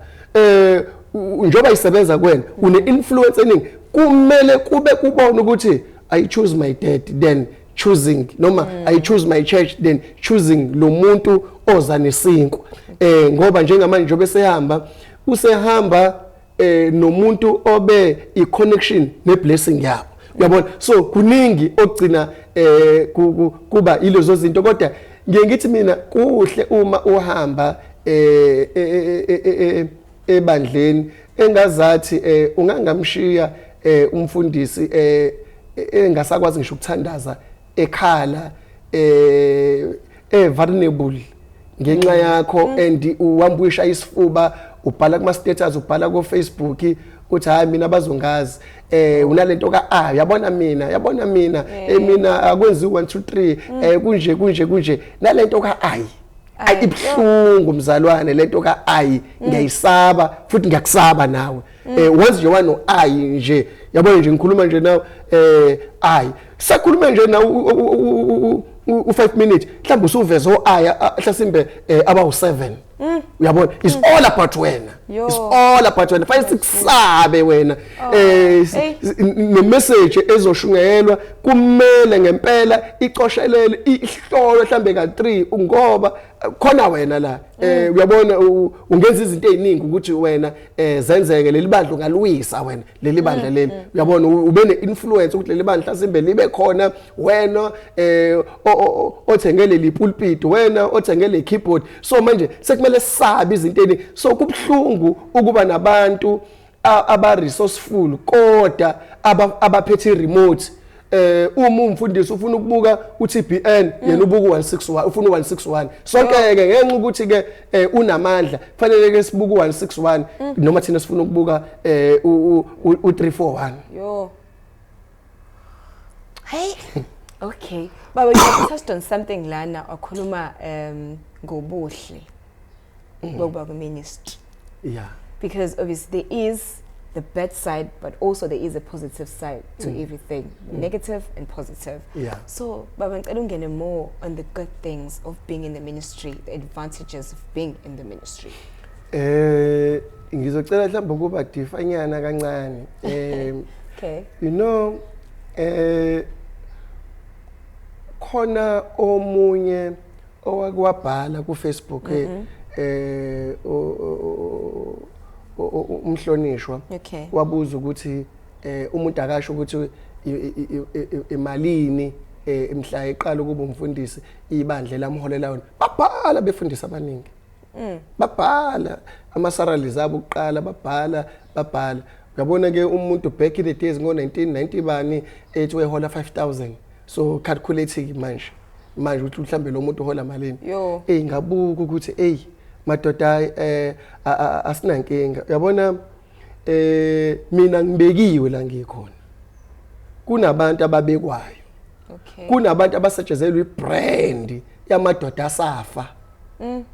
njoba isebenza kuwena, une influence eningi, kumele kube kubona ukuthi I choose my dad then choosing, noma I choose my church then choosing lo muntu oza nesinkwa, ngoba njengamanje njobe sehamba, usehamba nomuntu obe i-connection ne-blessing yabo, uyabona? So kuningi okugcina kuba ilezo zinto, kodwa ngiye ngithi mina kuhle uma uhamba ebandleni engazathi ungangamshiya umfundisi engasakwazi ngisho ukuthandaza, ekhala, vulnerable ngenxa yakho, and uhamba isifuba, ubhala kuma status, ubhala ku Facebook uthi, "Hayi, mina bazongazi." Unalento ka, "Ah, yabona mina, yabona mina, mina akwenziwa 1 2 3, kunje kunje kunje." Nalento ka ayi, ayi, ibhlungu mzalwane lento ka ayi. Ngiyayisaba futhi ngiyakusaba nawe. Once nje wano ayi nje, yabona nje, ngikhuluma nje nawe, ayi, sakhuluma nje nawe u5 minutes, mhlawumbe usuveza o aya hlasimbe abawu7, uyabona? It's all about wena. Yo. It's all about wena. Fanele sikusabe wena. Hey. Ne message ezoshungeyelwa kumele ngempela icoshelele, ihlolwe mhlambe ka 3, ngoba khona wena la, uyabona, ungenza izinto eziningi ukuthi wena zenzeke. Leli bandla ungaluwisa wena, leli bandla leli, uyabona, ube ne influence ukuthi leli bandla mhlasimbe libe khona. Wena othenge leli pulpit, wena othenge le keyboard. So manje sekumele sabe izinto eziningi. So kubhlungu ukuba nabantu aba resourceful kodwa abaphethe i-remote. Uma umfundisi ufuna ukubuka uTBN, yena ubuka u161, ufuna u161. Sonke ke ngenxa ukuthi ke unamandla, fanele ke sibuke u161, noma thina sifuna ukubuka u341. Yo. Hey. Okay. Baba, you have touched on something lana, wakhuluma ngobuhle bokuba ku ministry. Because obviously there is the bad side, but also there is a positive side to everything, negative and positive. So baba, ngicela ungene more on the good things of being in the ministry, the advantages of being in the ministry. Ngizocela mhlawumbe ukuba difanyana kancane. Khona omunye owakwabhala ku Facebook, umhlonishwa wabuza ukuthi umuntu akasho ukuthi imalini mhla eqala ukuba umfundisi ibandla lamholela yona. Babhala befundisa abaningi, babhala ama-salaries abo kuqala, babhala. Uyabona ke, umuntu back in the days ngo-1990 bani ethi wehola 5000, so calculate manje ukuthi mhlambe lo muntu uhola malini. Yo. Ey, ngabuka ukuthi ey madoda, asinankinga. Uyabona, mina ngibekiwe la ngikhona, kunabantu ababekwayo, kunabantu abasetshenzelwa ibrand yamadoda asafa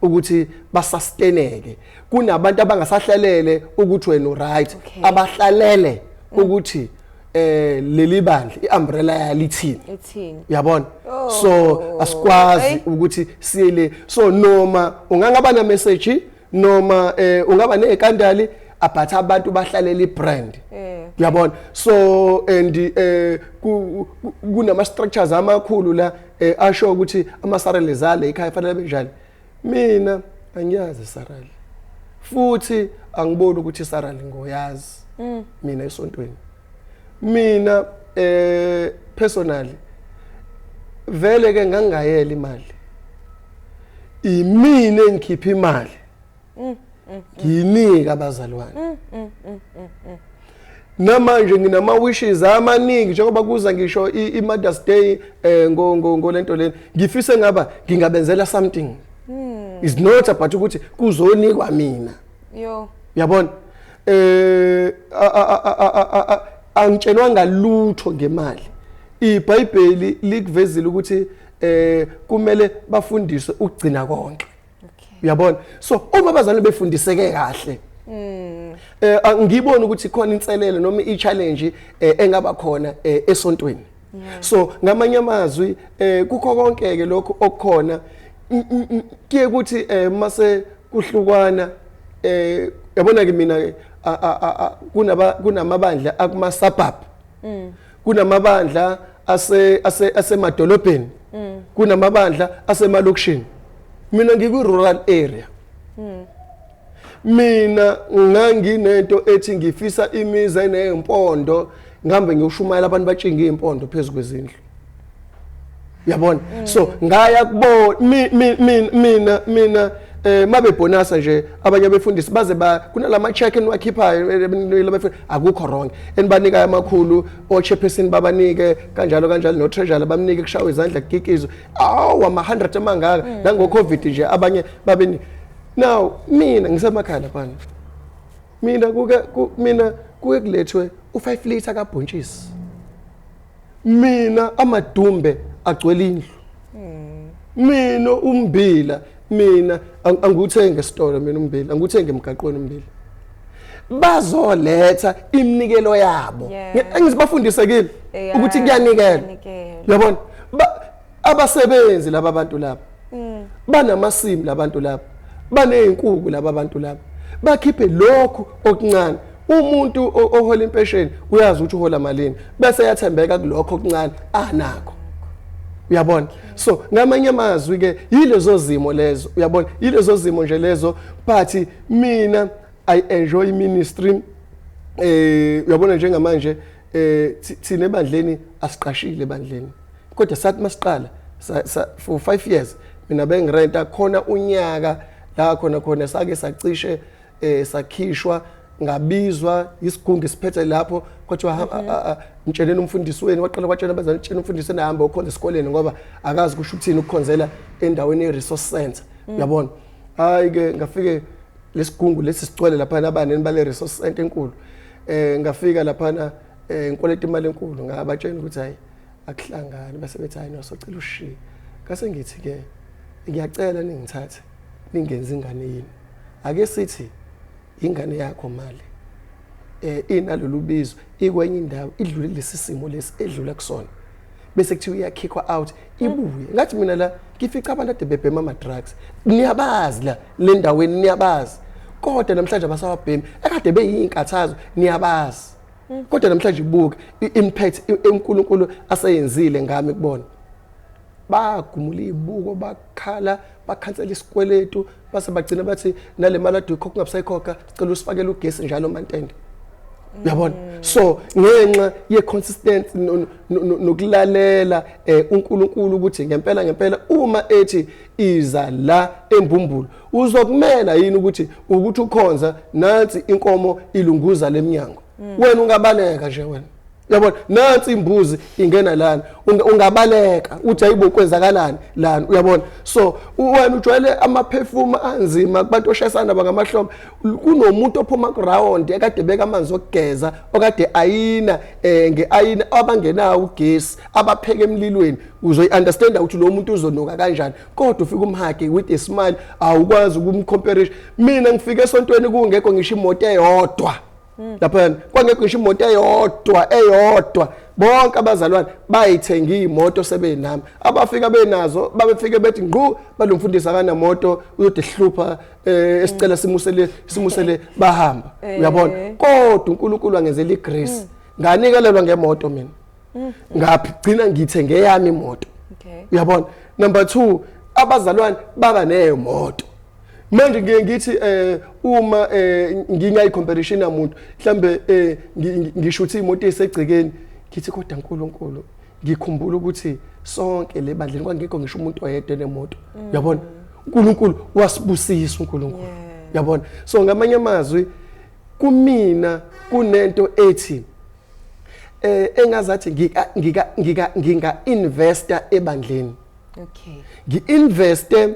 ukuthi basustaineke, kunabantu abangasahlalele ukuthi wena uright, abahlalele ukuthi leli bandla iumbrella yalithini. Ithini. Uyabona? Oh. So asikwazi Hey. ukuthi siyele. So noma ungangaba na message, noma ungaba nezikandali, abatha abantu bahlalela ibrand. Uyabona? So and kunama structures amakhulu la asho ukuthi ama salaries ale ekhaya fanele benjani. Mina angiyazi salary, futhi angiboni ukuthi salary ngoyazi mina esontweni. Mina personally vele ke ngangayela imali, imina engikhipha imali ngiyinika abazalwane. Namanje nginama wishes amaningi, njengoba kuza ngisho i-Mother's Day, ngo ngo ngolento leni, ngifise ngaba ngingabenzela something. Is not about ukuthi kuzonikwa mina. Yo. Uyabona, angitshelwa ngalutho ngemali. iBhayibheli likuvezile ukuthi kumele bafundiswe ukugcina konke. Uyabona? So uma abazali befundiseke kahle, angiboni ukuthi khona inselelo noma i-challenge engaba khona esontweni. So ngamanye amazwi, kukho konke ke lokho okukhona, kuye ukuthi mase kuhlukwana, yabona ke, mina ke kunaba kunamabandla akuma suburb, kunamabandla ase ase asemadolobheni, kunamabandla asemalokishini. Mina ngikwi rural area. Mina nganginento ethi ngifisa imizi enezimpondo, ngihambe ngiyoshumayela, abantu batshinge izimpondo phezulu kwezindlu. Uyabona? So ngaya kubo mina mabebonasa nje abanye abefundisi baze ba kunalama check eniwakhiphayo labefundisi, akukho wrong, enibanika amakhulu, o chairperson babanike kanjalo kanjalo, no treasurer bamnike, kushawa izandla, kugigizwe, awu ama 100 amangaka. Nango Covid nje abanye babeni. Now mina ngisemakhaya lapha, mina kuke mina kuke kulethwe u5 liter kabhontshisi, mina amadumbe agcwele indlu, mina umbila mina angiwuthengi esitolo, mina umbila angiwuthengi emgaqweni, umbila bazoletha iminikelo yabo. Engizibafundisekile ukuthi kuyanikelwa. Kuyanikelwa. Uyabona? Abasebenzi laba bantu laba banamasimu, labantu laba banezinkuku, laba bantu laba bakhiphe lokhu okuncane. Umuntu ohola impesheni uyazi ukuthi uhola malini, bese yathembeka kulokho okuncane anakho. Uyabona? So ngamanye amazwi ke yilezo zimo lezo, uyabona, yilezo zimo nje lezo. But mina I enjoy ministry. Uyabona, njengamanje thina ebandleni asiqashile ebandleni, kodwa sathi masiqala for 5 years mina bengirenta khona. Unyaka la khona khona sake sacishe sakhishwa, ngabizwa isigungu siphethe lapho, kwathiwa mtsheleni umfundisi wenu. Waqala kwatshela abazali, tshela umfundisi enahamba ukhonza esikoleni ngoba akazi kusho ukuthini ukukhonzela endaweni ye-resource center. Uyabona? Hayi ke, ngafike lesigungu lesi sicwele lapha nabaneni bale resource center enkulu. Ngafika laphana, ngikweleta imali enkulu, ngabatshela ukuthi hayi akuhlangani, base bethi hayi nosocela ushiye. Ngase ngithi ke ngiyacela ningithathe ningenze ingane yini. Ake sithi ingane yakho mali. Inalolu bizo ikwenye indawo, idlule lesi simo lesi edlula kusona, bese kuthiwa iyakickwa out, ibuye. Ngathi mina la ngifica abantu ade bebhema ama-drugs, niyabazi la le ndaweni, niyabazi, kodwa namhlanje abasawabhemi. Ekade beyinkathazo, niyabazi, kodwa namhlanje buka i-impact uNkulunkulu aseyenzile ngami kubona. Bagumula izibuko, bakhala, bakhansela isikweletu, base bagcina bathi nale mali ade uyikhokha ungabusayikhokha, sicela usifakele ugesi njalo mantende, uyabona. So ngenxa ye-consistency nokulalela uNkulunkulu ukuthi ngempela ngempela uma ethi iza la embumbulu, uzokumela yini ukuthi ukhonza nansi inkomo ilunguza leminyango, wena ungabaleka nje wena, uyabona. Nansi imbuzi ingena lana, ungabaleka uthi ayibo, kwenzakalani lana, uyabona. So wena ujwayele amaperfume anzima kubantu oshayisana bangamahlombe, kunomuntu ophuma kuround ekade beka amanzi okugeza, okade ayina ngeayina, abangenawo ugesi, abapheka emlilweni. Uzoyi-understanda ukuthi lo muntu uzonuka kanjani, kodwa ufika umhuge with a smile, awukwazi ukumcompare. Mina ngifike esontweni kungekho ngisho imoto eyodwa laphana, kwangekho ngisho imoto eyodwa eyodwa. Bonke abazalwane bayithenga iy'moto sebenami. Abafika benazo babefike bethi ngqu balomfundisi akanamoto, uyode hlupha esicela simusele simusele, bahamba, uyabona. Kodwa uNkulunkulu angenzela igrace, nganikelelwa ngemoto mina, ngagcina ngithenge eyami imoto, uyabona. Number 2, abazalwane baba nemoto. Manje ngiye ngithi uma ngingayi comparison namuntu, mhlambe ngisho ukuthi imoto esegcekeni, ngithi kodwa uNkulunkulu, ngikhumbula ukuthi sonke le bandleni kwangekho ngisho umuntu oyedwa enemoto, uyabona. uNkulunkulu wasibusisa uNkulunkulu, uyabona. So ngamanye amazwi, kumina kunento ethi engazathi ngika investa ebandleni, ngi-investe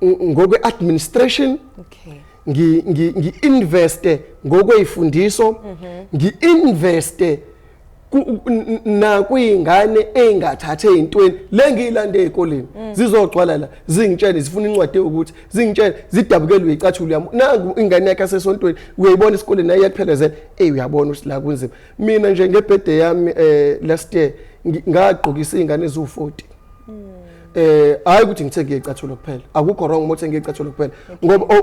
ngokwe administration, ngi-investe ngokweyifundiso, ngi-investe nakwiy'ngane ey'ngathathe ey'ntweni le ngiyilande ey'koleni, zizogcwala la zingitshele zifuna incwadi yokuthi zingitshele zidabukelwe icathulo yami. Nangu ingane yakhe asesontweni, uyayibona esikoleni naye iyakuphelezela. Eyi, uyabona ukuthi la kunzima. Mina nje ngebirthday yami last year ngagqokisa iy'ngane eziwu-40. Hayi ukuthi ngithenge icathulo kuphela, akukho wrong uma uthenge icathulo kuphela, ngoba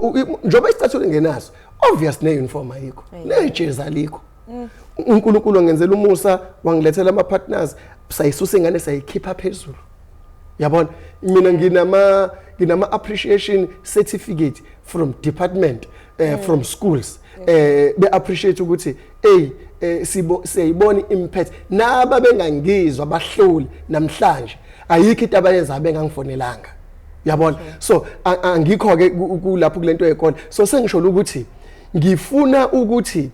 njengoba isicathulo engenaso, obvious ne-uniform ayikho, nejezi alikho. uNkulunkulu wangenzela umusa, wangilethela ama-partners, sayisusa ingane, sayikhipha phezulu, yabona. Mina nginama appreciation certificate from department, from schools, be appreciate ukuthi hey, sibo siyayibona impact. Naba bengangizwa abahloli namhlanje, ayikho into abayenza bengangifonelanga, yabona. So angikho ke kulapho kulento yekole. So sengisho ukuthi ngifuna ukuthi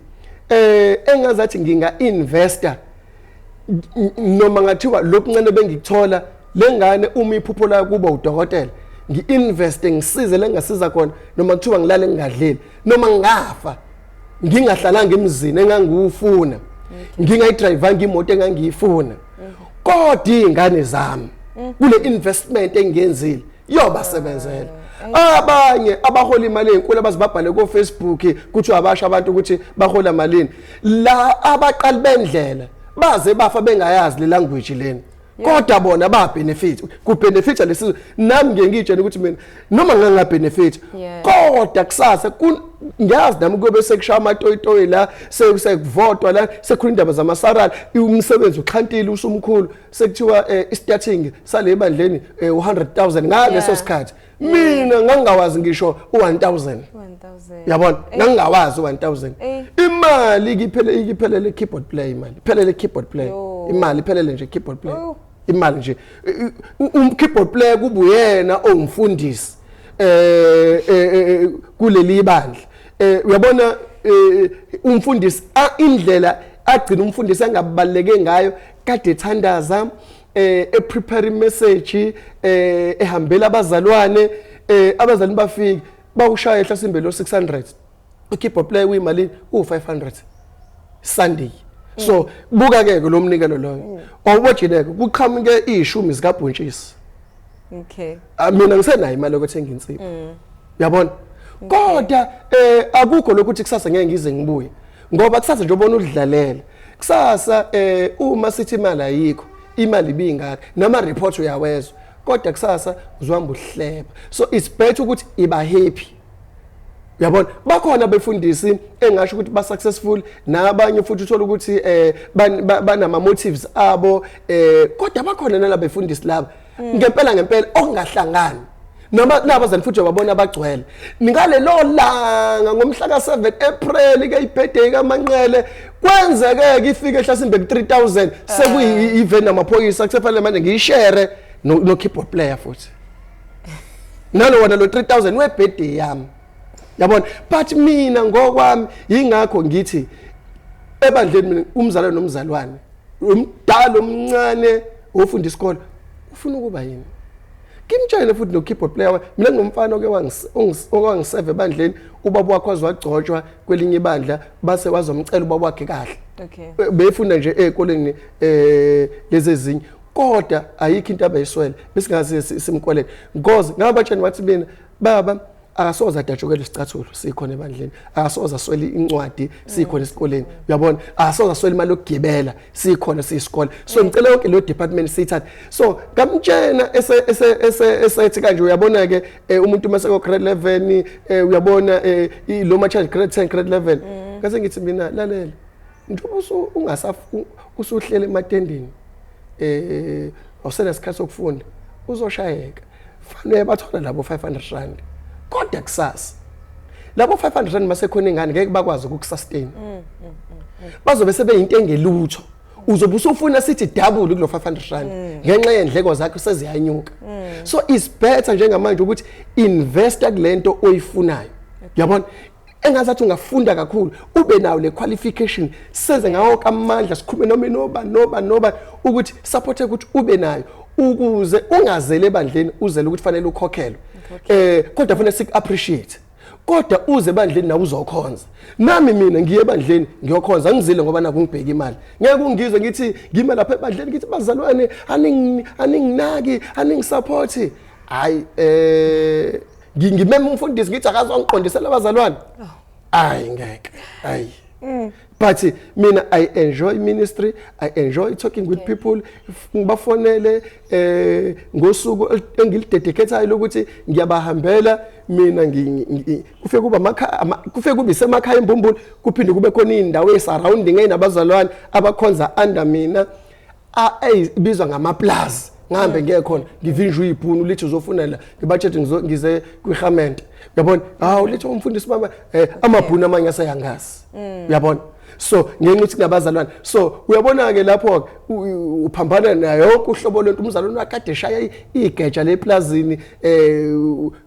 engazathi nginga investa, noma ngathiwa lokhu ncane bengikuthola lengane, uma iphupho layo kuba udokotela, ngi-investe, ngisize la ngingasiza khona, noma kuthiwa ngilale ngingadleli, noma ngingafa ngingahlalanga emzini engangiwufuna, ngingayidrivanga imoto engangiyifuna, kodwa iy'ngane zami kule investment engiyenzile yobasebenzela. Abanye abahola imali ezinkulu abazibabhale ko Facebook, kuthiwa abasha abantu ukuthi bahola malini la, abaqali bendlela baze bafa bengayazi le language lena, kodwa bona ba benefit, ku benefit lesizwe. Nami ngiye ngitshela ukuthi mina noma nganga benefit, kodwa kusasa ngiyazi nami kuyobe sekushaya amatoyitoyi la, sekuvotwa la, sekukhuluma indaba zamasalary, umsebenzi uxhantile, usumkhulu, sekuthiwa i-starting sale bandleni u-100,000. Ngaleso sikhathi mina ngangingawazi ngisho u-1000. 1000. Yabona, ngangingawazi u-1000. Imali ikiphele, ikiphelele keyboard player, imali iphelele keyboard player. Yo. Imali iphelele nje keyboard player. Oh. Imali nje keyboard player kuba uyena ongumfundisi kuleli ibandla, uyabona. Umfundisi indlela agcina umfundisi angabaleke ngayo, kade ethandaza, eprepare message, ehambela abazalwane, abazalwane bafike bawushaya ehlasimbe lo 600, ukeyboard player kuyimali u500 Sunday. So buka ke lo mnikelo loyo awubojileke, kuqhamuke ishumi zikabhontshisi. Ah, mina ngisenayo imali yokuthenga insipho, uyabona. Kodwa akukho lokho ukuthi kusasa ngeke ngize ngibuye, ngoba kusasa nje ubona udlalela kusasa, uma sithi imali ayikho, imali ibingaka, nama report uyawezwa, kodwa kusasa uzohamba uhleba. So it's better ukuthi iba happy, uyabona. Bakhona befundisi engasho ukuthi ba successful, nabanye futhi uthola ukuthi banama motives abo, kodwa bakhona nalabefundisi laba ngempela ngempela okungahlangani noma nabazali futhi babona abagcwele ngalelo langa ngomhla ka7 April ke, ibirthday kaManqele, kwenzeke ifike ehlasimbe ku 3000, sekuyi event namaphoyisa, kusefanele manje ngiyishare no keyboard player futhi nalo wona lo 3000 webirthday yami, yabona. But mina ngokwami, ingakho ngithi ebandleni mina umzalwane nomzalwane, umdala, omncane, ofunda isikole, ufuna ukuba yini, ngimtshele. Futhi no keyboard player, mina ngomfana oke owangiseve ebandleni, ubaba wakhe wazwagcotshwa kwelinye ibandla, base wazomcela ubaba wakhe kahle. Befunda nje ezikoleni lezi ezinye, kodwa ayikho into abayiswele besingaze simkwelete, because ngabatsheni wathi mina baba akasoze adatshukelwe isicathulo sikhona ebandleni, akasoze aswele incwadi sikhona esikoleni, uyabona, akasoze aswele imali yokugibela sikhona siyisikole. So ngicela yonke leyo department siyithathe. So ngamtshena ese ese ese esethi kanje, uyabona ke, umuntu mase ko grade 11, uyabona, lo ma charge grade 10, grade 11, ngase ngithi mina, lalela, njengoba usuhlele ematendeni, awusenesikhathi sokufunda, uzoshayeka. Fanele bathola labo R500, kodwa kusasa labo R500 masekhona ingane ngeke bakwazi ukukusustain, bazobe sebeyinto engelutho. Uzobe usufuna sithi double kulo R500 ngenxa yendleko zakho seziyanyuka. So it's better njengamanje ukuthi investa kulento oyifunayo, uyabona, engazathi ungafunda kakhulu, ube nayo le qualification, senze ngawo amandla, sikhulume noma noba noba noba ukuthi support ukuthi ube nayo, ukuze ungazele ebandleni uzele ukuthi fanele ukhokhelwe, kodwa fanele sik appreciate, kodwa uze ebandleni nawe uzokhonza. Nami mina ngiye ebandleni ngiyokhonza, angizile ngoba naku ngibheka imali. Ngeke ungizwe ngithi ngime lapha ebandleni ngithi, "Bazalwane, aninginaki, aningi-support." Hayi, ngimema umfundisi ngithi akazongiqondisela abazalwane, hayi ngeke, hayi. But mina I enjoy ministry, I enjoy talking with people. Ngibafonele ngosuku engilidedicate lokuthi ngiyabahambela mina, kufike kuba kufike kube isemakhaya embumbulu, kuphinde kube khona indawo esurrounding enabazalwane abakhonza under mina, eyibizwa ngama-plaza, ngihambe ngiye khona, ngivinjwe ibhunu lithi uzofuna la, ngibatshethi ngize kwihamente, uyabona, hawu, lithi umfundisi baba, amabhunu amanye aseyangazi, uyabona. So ngenxa ukuthi kunabazalwane, so uyabona ke lapho uphambana nayo yonke uhlobo lwento. Umzalwane wakade eshaya igeja leplazini,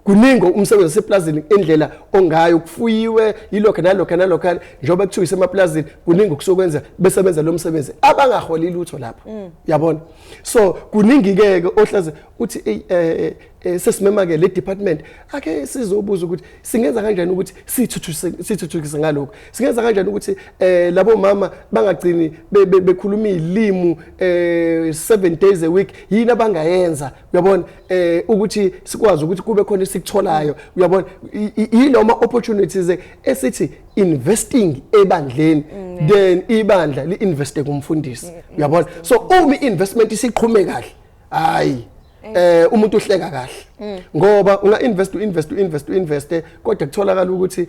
kuningi umsebenzi waseplazini, indlela ongayo kufuyiwe, yilokho nalokho nalokho, njengoba kuthiwa isemaplazini, kuningi okusokwenza bese benza lo msebenzi abangaholi lutho lapho, uyabona. So kuningi ke ke ohlaze uthi, "Ey, sesimema ke le department, ake sizobuza ukuthi singenza kanjani ukuthi sithuthukise ngalokho, singenza kanjani ukuthi labo mama bangagcini bekhuluma izilimi 7 days a week, yini abangayenza, uyabona, ukuthi sikwazi ukuthi kube khona esikutholayo," uyabona. Yiloma opportunities esithi investing ebandleni, then ibandla li-investe kumfundisi, uyabona. So uma i-investment isiqhume kahle, hayi, umuntu uhleka kahle, ngoba unga invest, uinvest, uinvest, uinvest, kodwa kutholakala ukuthi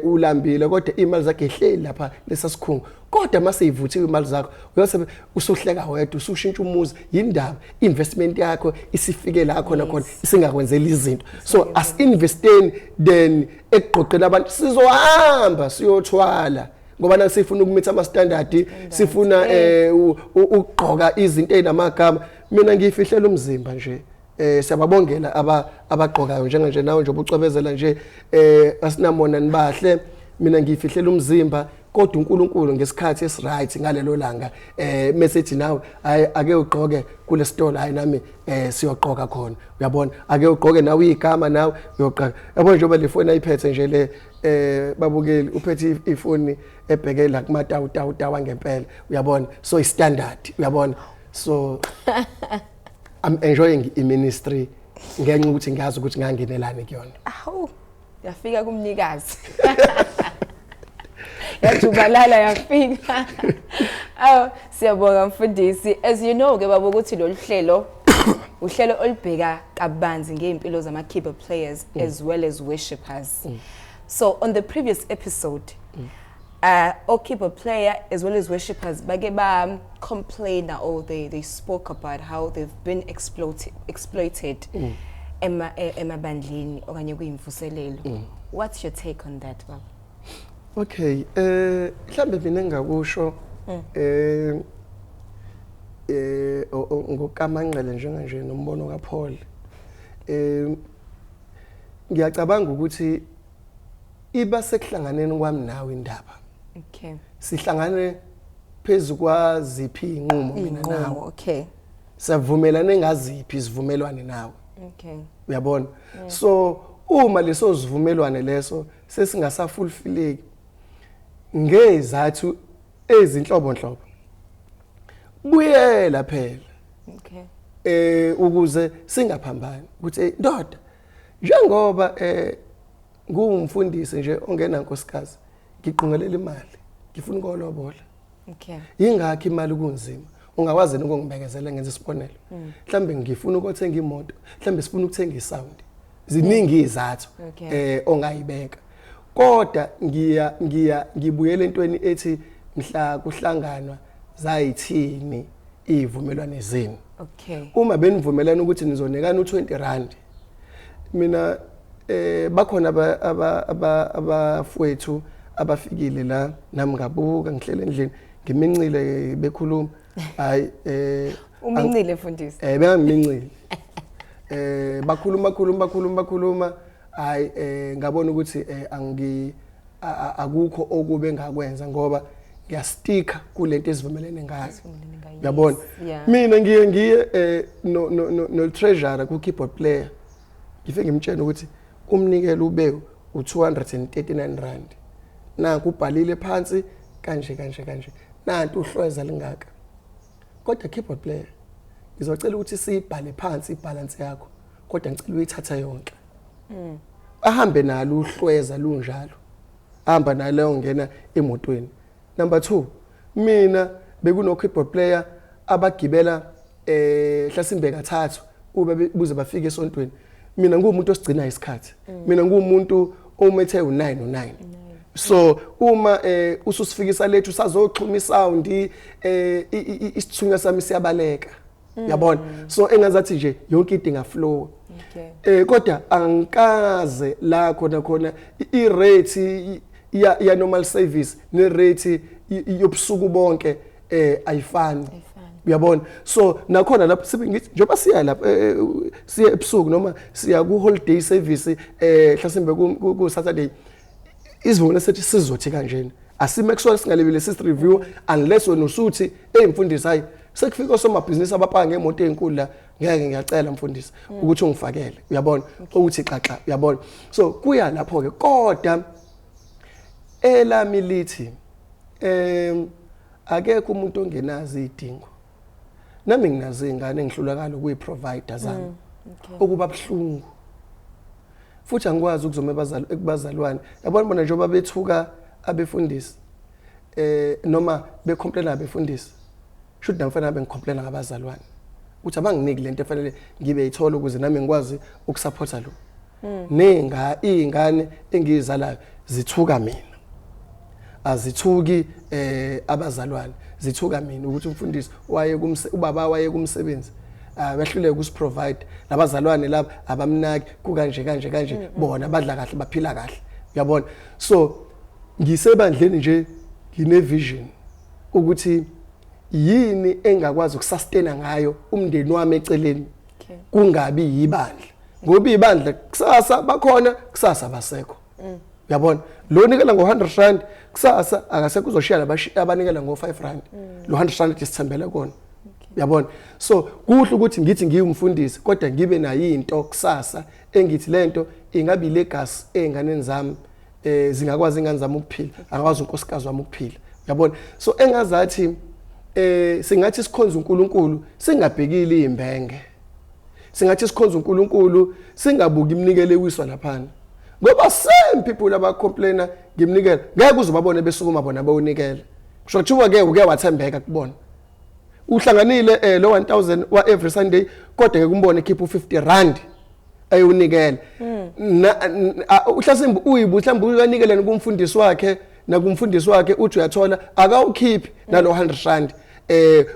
ulambile, kodwa imali zakhe ihleli lapha lesasikhungo. Kodwa mase ivuthiwe imali zakho, uyosebe usuhleka wedwa, usushintsha umuzi, yindaba investment yakho isifike la khona khona isingakwenzela izinto. So as-investeni then ekugqoqela abantu, sizohamba siyothwala, ngoba na sifuna ukumitha ama standard, sifuna ukugqoka izinto ezinamagama. Mina ngiyifihlela umzimba nje. Siyababongela abagqokayo njenganje, nawe nje ubucwebezela nje, asinamona, nibahle. Mina ngiyifihlela umzimba, kodwa uNkulunkulu ngesikhathi esiright ngalelo langa message nawe, hayi, ake ugqoke kule store, hayi nami siyogqoka khona, uyabona, ake ugqoke nawe igama, nawe uyogqoka, yabona. Njengoba le phone ayiphethe nje le, babukeli, uphethe ifoni ebheke la kuma tawu tawu tawa ngempela, uyabona. So i standard, uyabona. So I'm enjoying i ministry ngenxa ukuthi ngiyazi ukuthi ngangenelani kuyona. Awu. Yafika kumnikazi. Yajubalala yafika. Aw, siyabonga mfundisi. As you know ke baba ukuthi lolu hlelo uhlelo olubheka kabanzi ngeimpilo zama keyboard players as well as worshippers. So on the previous episode o keyboard player as well as worshippers bake ba complain or they spoke about how they've been exploited emabandleni okanye kuyimvuselelo. What's your take on that, baba? Okay, mhlambe mina engakusho ngokaManqele njenganje nombono kaPaul, ngiyacabanga ukuthi iba sekuhlanganeni kwami nawe indaba. Sihlangane phezulu kwaziphi inqumo mina nawe. Savumelane ngaziphi isivumelwane nawe. Uyabona? So uma leso sivumelwane leso sesingasafulfilleki ngezathu ezinhlobonhlobo, buyela phela. Ukuze singaphambani ukuthi ndoda, njengoba ngumfundisi nje ongena nkosikazi, ngiqongelela imali, ngifuna ukolobola. Ingakho imali kunzima, ungakwazi ukungibekezela ngenza isibonelo, mhlambe ngifuna ukuthenga imoto, mhlambe sifuna ukuthenga isound, ziningi izathu ongayibeka, kodwa ngiya ngiya ngibuyele entweni ethi mhla kuhlanganwa zayithini ivumelwane zenu. Uma benivumelana ukuthi nizonikana u20 rand, mina bakhona abafowethu abafikile la, nami ngabuka ngihlele endlini ngimincile bekhuluma, hayi Umincile, mfundisi? Bengangimincile, bakhuluma khuluma bakhuluma bakhuluma, hayi, ngabona ukuthi angi akukho okube ngakwenza ngoba ngiyasticka kulento esivumelene ngayo. Esivumelene ngayo, uyabona? Yes. Yeah. Mina ngiye no treasurer ku keyboard player, ngifike ngimtshela ukuthi umnikelo ube u239 rand, nanku ubhalile phansi kanje kanje kanje, nanti uhlweza lingaka, kodwa keyboard player ngizocela ukuthi siyibhale phansi ibalance yakho, kodwa ngicela uyithatha yonke. Ahambe nalo uhlweza lunjalo, hamba nalo ngena emotweni. Number 2, mina bekuno keyboard player abagibela hlasimbe kathathu ube buze bafike esontweni. Mina ngumuntu osigcina isikhathi, mina ngumuntu omethe u9 u9, so uma ususifikisa lethu sazoxhuma isound, isithunywa sami siyabaleka, yabona? So engazathi nje yonke into ingaflow. Kodwa angikaze la khona khona i-rate ya normal service ne rate yobusuku bonke ayifani. Ayifani. Uyabona? So nakhona lapho sibe ngithi njengoba siya lapho siya ebusuku noma siya ku holiday service, hlasimbe ku Saturday, isivumelwano sethi sizothi kanjena, asime kusona singalibile sisi review unless wena usuthi, "Hey mfundisi, hayi, sekufika osomabhizinisi abapaka ngemoto ezinkulu la, ngeke, ngiyacela mfundisi ukuthi ungifakele," uyabona, ukuthi xaxa, uyabona? So kuya lapho ke, kodwa elami lithi akekho umuntu ongenazo izidingo. Nami nginazo izingane engihlulakala ukuyiprovider zami, okuba buhlungu, futhi angikwazi ukuzoma ebazali ekubazalwane, yabona bona njengoba bethuka abefundisi noma becomplaina abefundisi, shuthi nami fanele bengicomplaina ngabazalwane ukuthi abanginiki lento efanele ngibe yithola ukuze nami ngikwazi ukusupporta lo nenga izingane engizalayo. Zithuka mina, azithuki abazalwane, zithuka mina ukuthi umfundisi waye kumse ubaba waye kumsebenzi, behluleka ukusiprovide, labazalwane laba abamnaki, kukanje kanje kanje, bona badla kahle, baphila kahle, uyabona? So ngisebandleni nje ngine vision ukuthi yini engakwazi ukusustaina ngayo umndeni wami eceleni, kungabi yibandla, ngoba ibandla kusasa bakhona, kusasa basekho, uyabona? Lo nikela ngo-100 rand, kusasa akasekho, uzoshiya abanikela ngo-5 rand, lo 100 rand sithembele kona, uyabona? So kuhle ukuthi ngithi ngiwumfundisi kodwa ngibe nayo into kusasa engithi lento ingabe ilegacy ey'nganeni zami, zingakwazi ingane zami ukuphila, angakwazi unkosikazi wami ukuphila, uyabona? So engazathi singathi sikhonza uNkulunkulu singabhekile izimbenge, singathi sikhonza uNkulunkulu singabuki iminikelo ewiswa laphana. Ngoba same people abacomplaina ngimnikela, ngeke uzobabone besukuma bona bewunikela. Kusho kuthiwa ke uke wathembeka kubona. Uhlanganile lo 1000 wa every Sunday, kodwa ke kumbone ekhipha u50 rand ayunikela. Uhlasimbe uyibu mhlawumbe uyanikela kumfundisi wakhe, nakumfundisi wakhe uthi uyathola akawukhiphi nalo 100 rand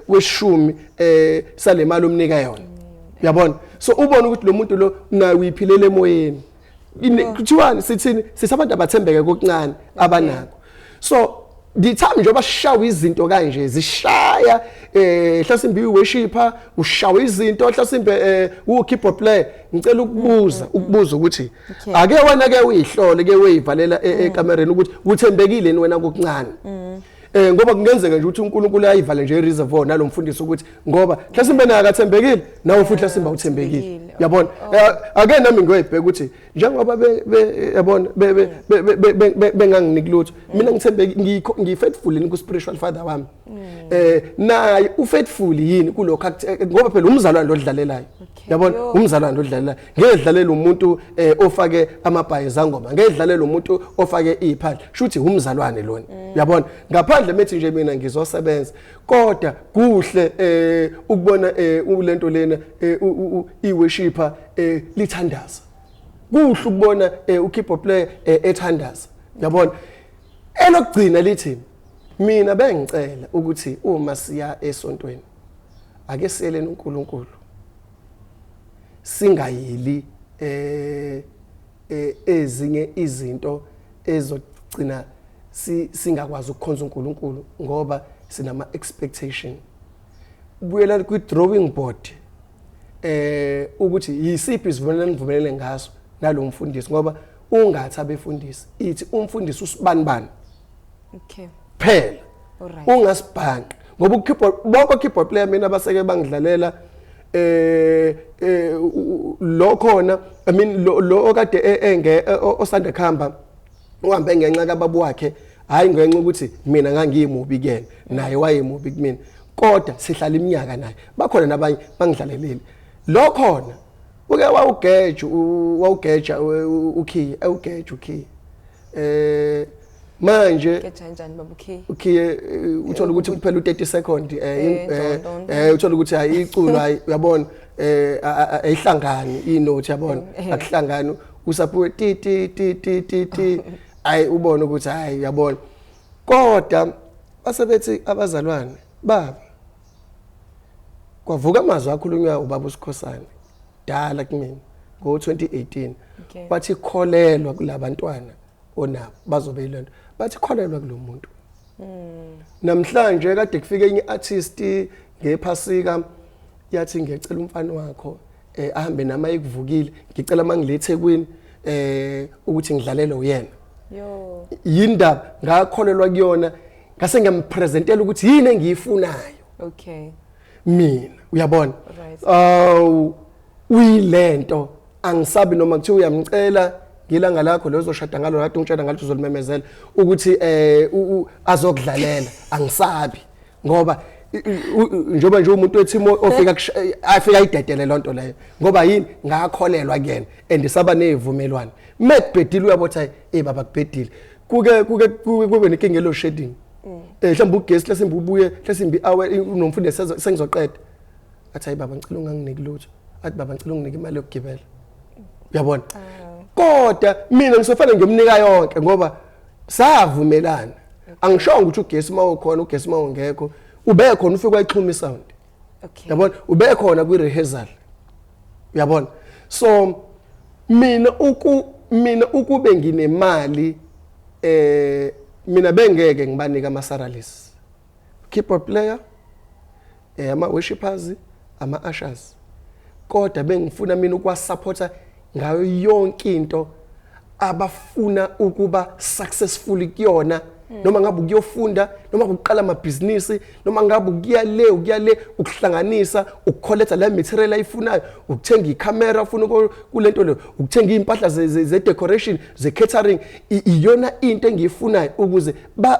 weshumi salemali omnika yona. Uyabona? So ubona ukuthi lo muntu lo naye uyiphilela emoyeni. Kuthiwani sithini, sisabantu abathembeke kokuncane abanako. So the time njengoba sishawa izinto kanje zishaya, hlasimbe uworshipper ushawa izinto, hlasimbe u keyboard player, ngicela ukubuza ukuthi ake wena ke uyihlole ke uyivalela ekamereni ukuthi uthembekile yini wena kokuncane. Ngoba kungenzeka nje ukuthi uNkulunkulu ayivale nje ireservoir nalomfundisi ukuthi ngoba hlasimbe naye akathembekile, nawe futhi hlasimbe awuthembekile. Uyabona? Ake nami ngiyoyibheka ukuthi njengoba yabona benganginiki lutho, mina ngithembekile, ngifaithful yini ku spiritual father wami? Naye ufaithful yini kulokho, ngoba phela umzalwane lo dlalelayo. Yabona, umzalwane lo dlalelayo ngedlalela umuntu ofake amabhayi zangoma, ngedlalela umuntu ofake iphandle, shuthi umzalwane lona. Uyabona, ngaphandle methi nje mina ngizosebenza, kodwa kuhle ukubona ulento lena iworshipper lithandaza. Kuhle ukubona ukeyboard player ethandaza. Uyabona, elokugcina lithi mina bengicela ukuthi uma siya esontweni ake siyeleni uNkulunkulu, singayili ezinye izinto ezogcina singakwazi ukukhonza uNkulunkulu ngoba sinama expectation. Buyela kwi drawing board ukuthi yisiphi isivumelwano nivumelene ngaso nalomfundisi, ngoba ungathi abefundisi ithi umfundisi usibanibani. Phela ungasibhanqi, ngoba ukeyboard bonke keyboard player mina abaseke bangidlalela lo khona, I mean lo okade enge osanda khamba uhambe ngenxa kababa wakhe, hayi ngenxa ukuthi mina ngangiyimubi kuyena naye wayemubi kumina, kodwa sihlala iminyaka naye, bakhona nabanye bangidlalelile. Lo khona uke wawugeja wawugeja ukhiye awugeja ukhiye manje Geja kanjani baba ukhiye? Ukhiye uthola ukuthi kuphela u30 second, uthola ukuthi hayi iculo, hayi uyabona, ayihlangani inote, uyabona, akuhlangani, usaphuwe ti ti ti ti ti ti, hayi ubone ukuthi hayi uyabona. Kodwa basebethi abazalwane baba, kwavuka amazwi akhulunywa ubaba uSikhosana dala kumina ngo-2018, wathi kholelwa kulabantwana onabo bazobe yilento, bathi kholelwa kulo muntu. Namhlanje kade kufike enye artist ngephasika, yathi ngiyacela umfana wakho ahambe nama ekuvukile, ngicela mangilethe eThekwini ukuthi ngidlalele uyena. Yo. Yindaba ngakholelwa kuyona, ngase ngiyampresentela ukuthi yini engiyifunayo mina, uyabona. Awu uyilento angisabi noma kuthiwa uyamcela ngilanga lakho lozoshada ngalo, kade ungitshela ngalo uzolimemezela ukuthi azokudlalela, angisabi ngoba njengoba nje umuntu wethimu ofika afika ayidedele lonto leyo, ngoba yini, ngakholelwa kuyena and saba nezivumelwano. Mekubhedile uyabotha, eh baba kubhedile, kuke kube nenkinga lo shedding, mhlawumbe ugesi mhlawumbe ubuye mhlawumbe hour unomfundisi sengizoqeda, athi hayi baba ngicela unganginiki lutho, athi baba ngicela unginike imali yokugibela, uyabona. Kodwa mina ngisofanele ngiyomnika yonke ngoba savumelana, angishongo ukuthi ugesi mawukhona, ugesi mawungekho, ube khona ufike wayixhuma isound. Yabona, ube khona kwi rehearsal, uyabona. So mina ukube nginemali, mina bengeke ngibanike ama salaries, keyboard player, ama worshipers, ama ushers, kodwa bengifuna mina ukuwasupporta ngayo yonke into abafuna ukuba successful kuyona, noma ngabe ukuyofunda, Noma ukuqala amabhizinisi, noma ngabe ukuya le, ukuya le, ukuhlanganisa, ukukholetha le material ayifunayo, ukuthenga ikhamera ufuna kulento le, ukuthenga impahla ze decoration, ze catering, iyona into engiyifunayo ukuze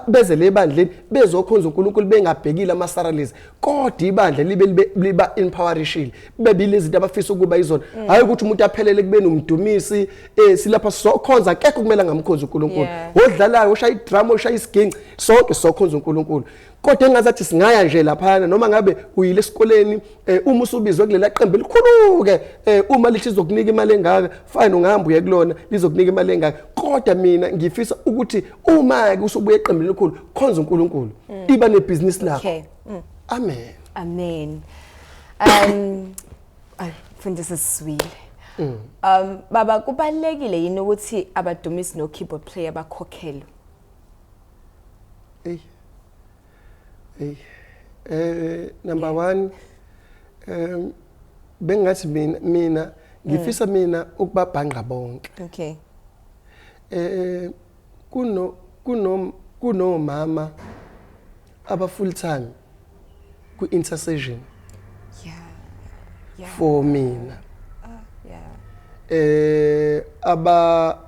beze le bandleni bezokhonza uNkulunkulu bengabhekile ama salaries, kodwa ibandla libe liba empowerishile, bebe izinto abafisa ukuba izona. Hayi ukuthi umuntu aphelele kubeni umdumisi, silapha sokhonza, akekho kumele ngamkhonza uNkulunkulu. Odlalayo, oshaya idrama, oshaya isiginci, sonke sokhonza uNkulunkulu. Kodwa engazathi singaya nje laphana, noma ngabe uyile esikoleni, uma usubizwe kulela qembu elikhulu-ke, uma lithi lizokunika imali engaka, fine, ungahamba uye kulona, lizokunika imali engaka. Kodwa mina ngifisa ukuthi uma-ke usubuya eqembini elikhulu, khonza uNkulunkulu, iba nebhizinisi lakho. Amen. Amen. Ay, mfundisi, siswile. Baba, kubalekile yini ukuthi abadumisi no keyboard player bakhokhelwe? Hey. Hey. Number 1, bengathi mina ngifisa mina ukubabhanqa bonke. Kuno kuno kunomama aba full time ku intercession for mina. Aba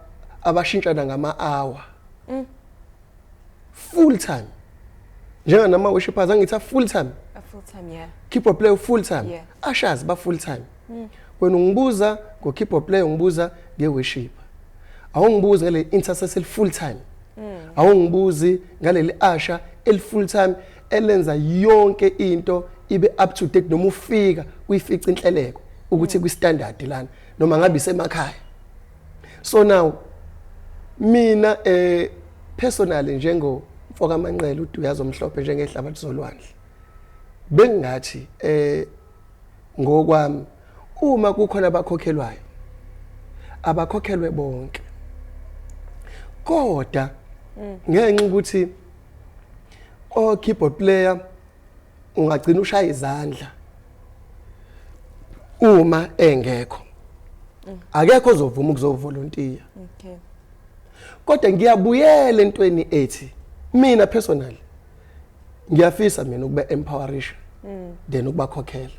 abashintshana ngama hour. Full time. Njenga nama worshipers angithi full time. A full time, yeah. Keyboard player full time. Ushers ba full time. Wena ungibuza ngo keyboard player, ungibuza nge worship. Awungibuzi ngale intercessor full time. Awungibuzi ngaleli usher el full time elenza yonke into ibe up to date, noma ufika uyifica inhleleko ukuthi kwi standard lana, noma ngabe isemakhaya. So now mina personally, njengo mfoka Manqele uDuyazo omhlophe njengehlabathi zolwandle, bengathi ngokwami, uma kukhona abakhokhelwayo, abakhokhelwe bonke. Kodwa ngenxa ukuthi o keyboard player ungagcina ushaya izandla uma engekho, akekho ozovuma ukuzovolunteer. Kodwa ngiyabuyela entweni ethi mina personally ngiyafisa mina ukuba empowerisha then ukubakhokhela,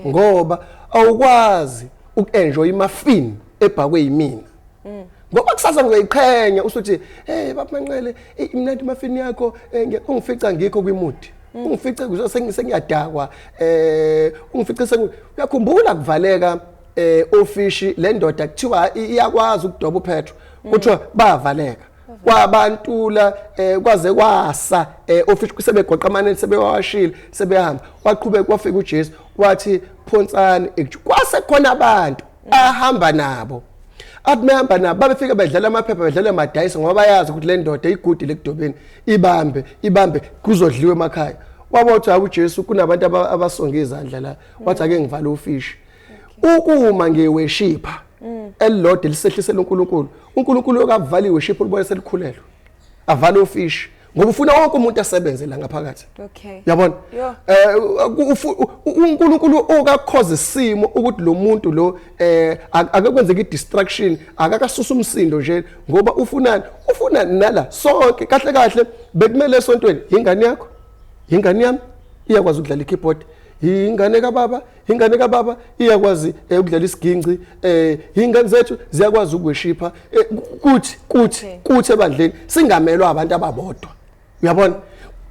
ngoba awukwazi ukuenjoy imuffin ebhakwe yimina, ngoba kusasa ngizoyiqhenya usuthi, "Hey, baba Manqele, imnandi imuffin yakho." Ungifica ngikho kwimood, ungifice sengiyadakwa, ungifice sengu uyakhumbula kuvaleka ofishi, le ndoda kuthiwa iyakwazi ukudoba uPetro, kuthiwa bavaleka kwabantula, kwaze kwasa, ofishi sebegoqa amanethe, sebewashile, sebehamba. Waqhubeka, kwafika uJesu, wathi, "Phonsani." Kwase khona abantu ahamba nabo, athi mehamba nabo babefika bedlala amaphepha, bedlala amadayisi, ngoba bayazi ukuthi le ndoda igudi lekudobeni, ibambe ibambe kuzodliwa emakhaya. Wabotha hayi, uJesu, kunabantu abasonga izandla la. Wathi, "Ake ngivale ufishi." Ukuma ngeworshipper elilodwa lisehlisela uNkulunkulu, uNkulunkulu yokavala iworship, ulibona selikhulelwe, avala ufishi, ngoba ufuna wonke umuntu asebenze la ngaphakathi. Yabona? Yo. uNkulunkulu okakhoza isimo ukuthi lo muntu lo ake kwenzeke i-distraction, akakasusa umsindo nje, ngoba ufunani? Ufuna nala sonke. Kahle kahle bekumele esontweni ingane yakho, ingane yami iyakwazi ukudlala i-keyboard, ingane kababa, ingane kababa iyakwazi ukudlala isiginci, ingane zethu ziyakwazi ukuworshipha, kuthi kuthi ebandleni singamelwa abantu ababodwa, uyabona?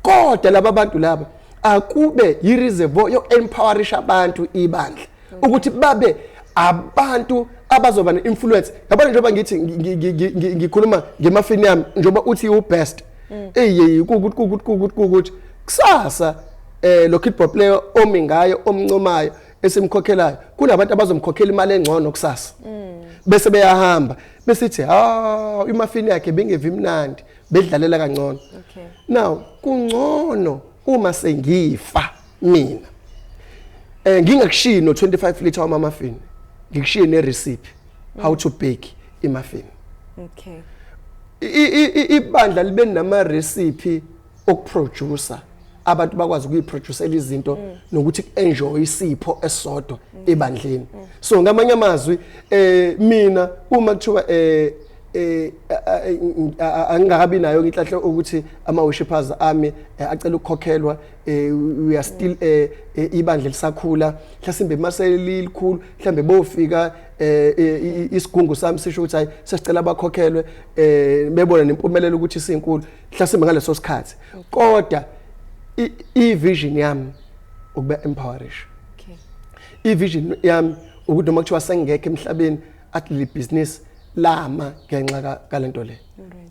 Kodwa laba bantu laba akube yi-reservoir yo-empowerisha abantu, ibandla, ukuthi babe abantu abazoba ne-influence, yabona? Njengoba ngithi ngikhuluma ngemuffin yami, njengoba uthi u-best, eyi, kukuthi kukuthi kukuthi kukuthi kusasa lo keyboard player omi ngayo, omncomayo, esimkhokhelayo, kunabantu abazomkhokhela imali engcono kusasa, bese beyahamba besithi, "Ha, imuffin yakhe bingevi imnandi," bedlalela kangcono. Now kungcono uma sengifa mina, ngingakushiyi no 25 liter wama muffin, ngikushiye ne recipe how to bake imuffin. Ibandla libe nama recipe okuproducer, abantu bakwazi ukuyiproducela izinto nokuthi enjoy isipho esisodwa ebandleni. So ngamanye amazwi, mina uma kuthiwa Angingakabi nayo inhlanhla ukuthi ama worshippers ami acela ukukhokhelwa. We are still ibandla lisakhula, mhlasimbe mase lilikhulu, mhlambe bofika isigungu sami sisho ukuthi hayi, sesicela abakhokhelwe, bebona nempumelelo ukuthi sinkulu, mhlasimbe ngaleso sikhathi. Kodwa i-vision yami ukuba empowerish. I-vision yami ukuthi noma kuthiwa sengekho emhlabeni, athi le business lama ngenxa kalento le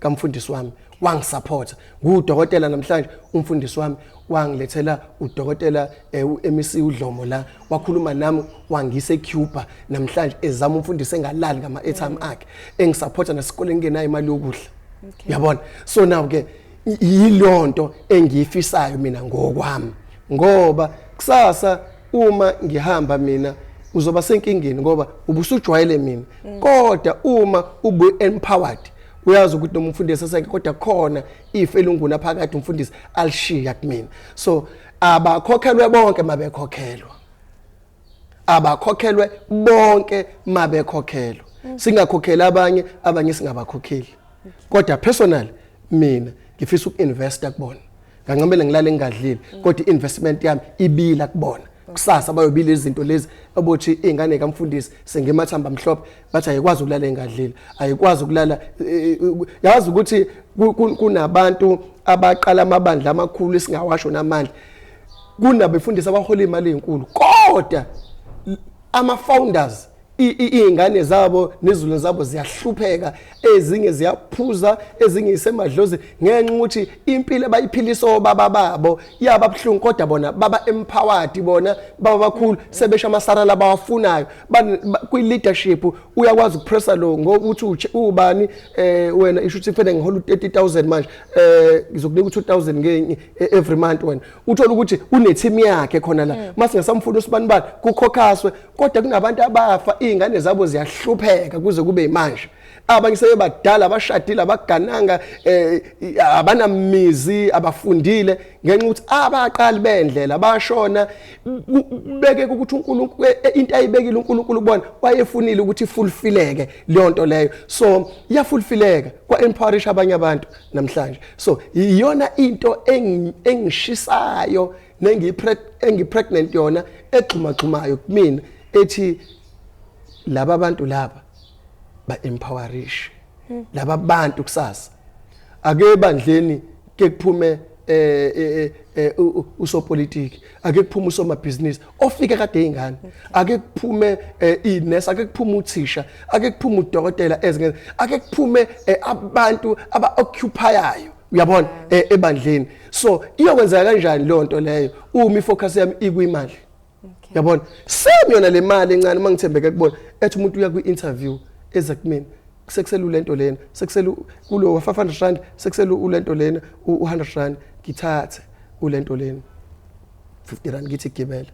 kamfundisi wami wangisupporta. Ngudokotela namhlanje, umfundisi wami wangilethela udokotela uMEC uDlomo la, wakhuluma nami, wangise eCuba. Namhlanje ezama umfundisi engalali ngama airtime akhe, engisupporta nesikoleni ngenayo imali yokudla, yabona. So now ke yilonto engiyifisayo mina ngokwami, ngoba kusasa uma ngihamba mina uzoba senkingeni, ngoba ubusujwayele mina. Kodwa uma ube empowered, uyazi ukuthi noma umfundisi eseke, kodwa khona ife elunguna phakathi umfundisi alishiya kumina. So abakhokhelwe bonke mabekhokhelwa, abakhokhelwe bonke mabekhokhelwa, singakhokhela abanye, abanye singabakhokheli. Kodwa personally mina ngifisa uku-investa kubona. Ngancamele ngilale ngingadlile, kodwa i-investment yami ibila kubona. Kusasa bayobila izinto lezi obothi ingane kamfundisi sengemathamba mhlophe, bathi ayikwazi ukulala engadlile, ayikwazi ukulala. Yazi ukuthi kunabantu abaqala amabandla amakhulu esingawasho namandla, kunabefundisi abahola imali ezinkulu, kodwa ama founders iy'ngane zabo nezulu zabo ziyahlupheka, ezinye ziyaphuza, ezinye isemadlozi, ngenxa ukuthi impilo abayiphilisa obaba babo yaba buhlungu. Kodwa bona baba empowered, bona baba bakhulu, sebesha amasarala abawafunayo kwi-leadership. Uyakwazi ukupressa lo ngokuthi ubani wena, isho ukuthi kufanele ngihola u-30,000 manje, ngizokunika u-2000 ngenye every month. Wena uthola ukuthi une-team yakhe khona la, mase ngasamfuna usibani bani kukhokhaswe. Kodwa kunabantu abafa iy'ngane zabo ziyahlupheka kuze kube manje, abanye sebebadala, abashadile, abagananga, abanamizi, abafundile, ngenxa ukuthi abaqali bendlela bashona beke ukuthi uNkulunkulu into ayibekile uNkulunkulu kubona wayefunile ukuthi ifulfileke leyo nto leyo. So iyafulfileka kwa empowerisha abanye abantu namhlanje. So iyona into engishisayo nengipregnant yona egxuma gxumayo kumina, ethi laba bantu laba ba empowerish laba bantu. Kusasa ake ebandleni ke kuphume usopolitiki, ake kuphume usomabhizinisi ofike kade ingane, ake kuphume inesi, ake kuphume uthisha, ake kuphume udokotela ezingene, ake kuphume abantu aba occupyayo, uyabona, ebandleni. So iyokwenzeka kanjani leyo nto leyo uma ifocus yami ikwimali, yabona? Same yona le mali encane, uma ngithembeke kubona, ethi umuntu uya kwi-interview, eza kumina sekuselu lento lena, sekuselu kulo 500 rand, sekuselu ulento lena u100 rand, ngithathe ulento lena 50 rand, ngithi gibela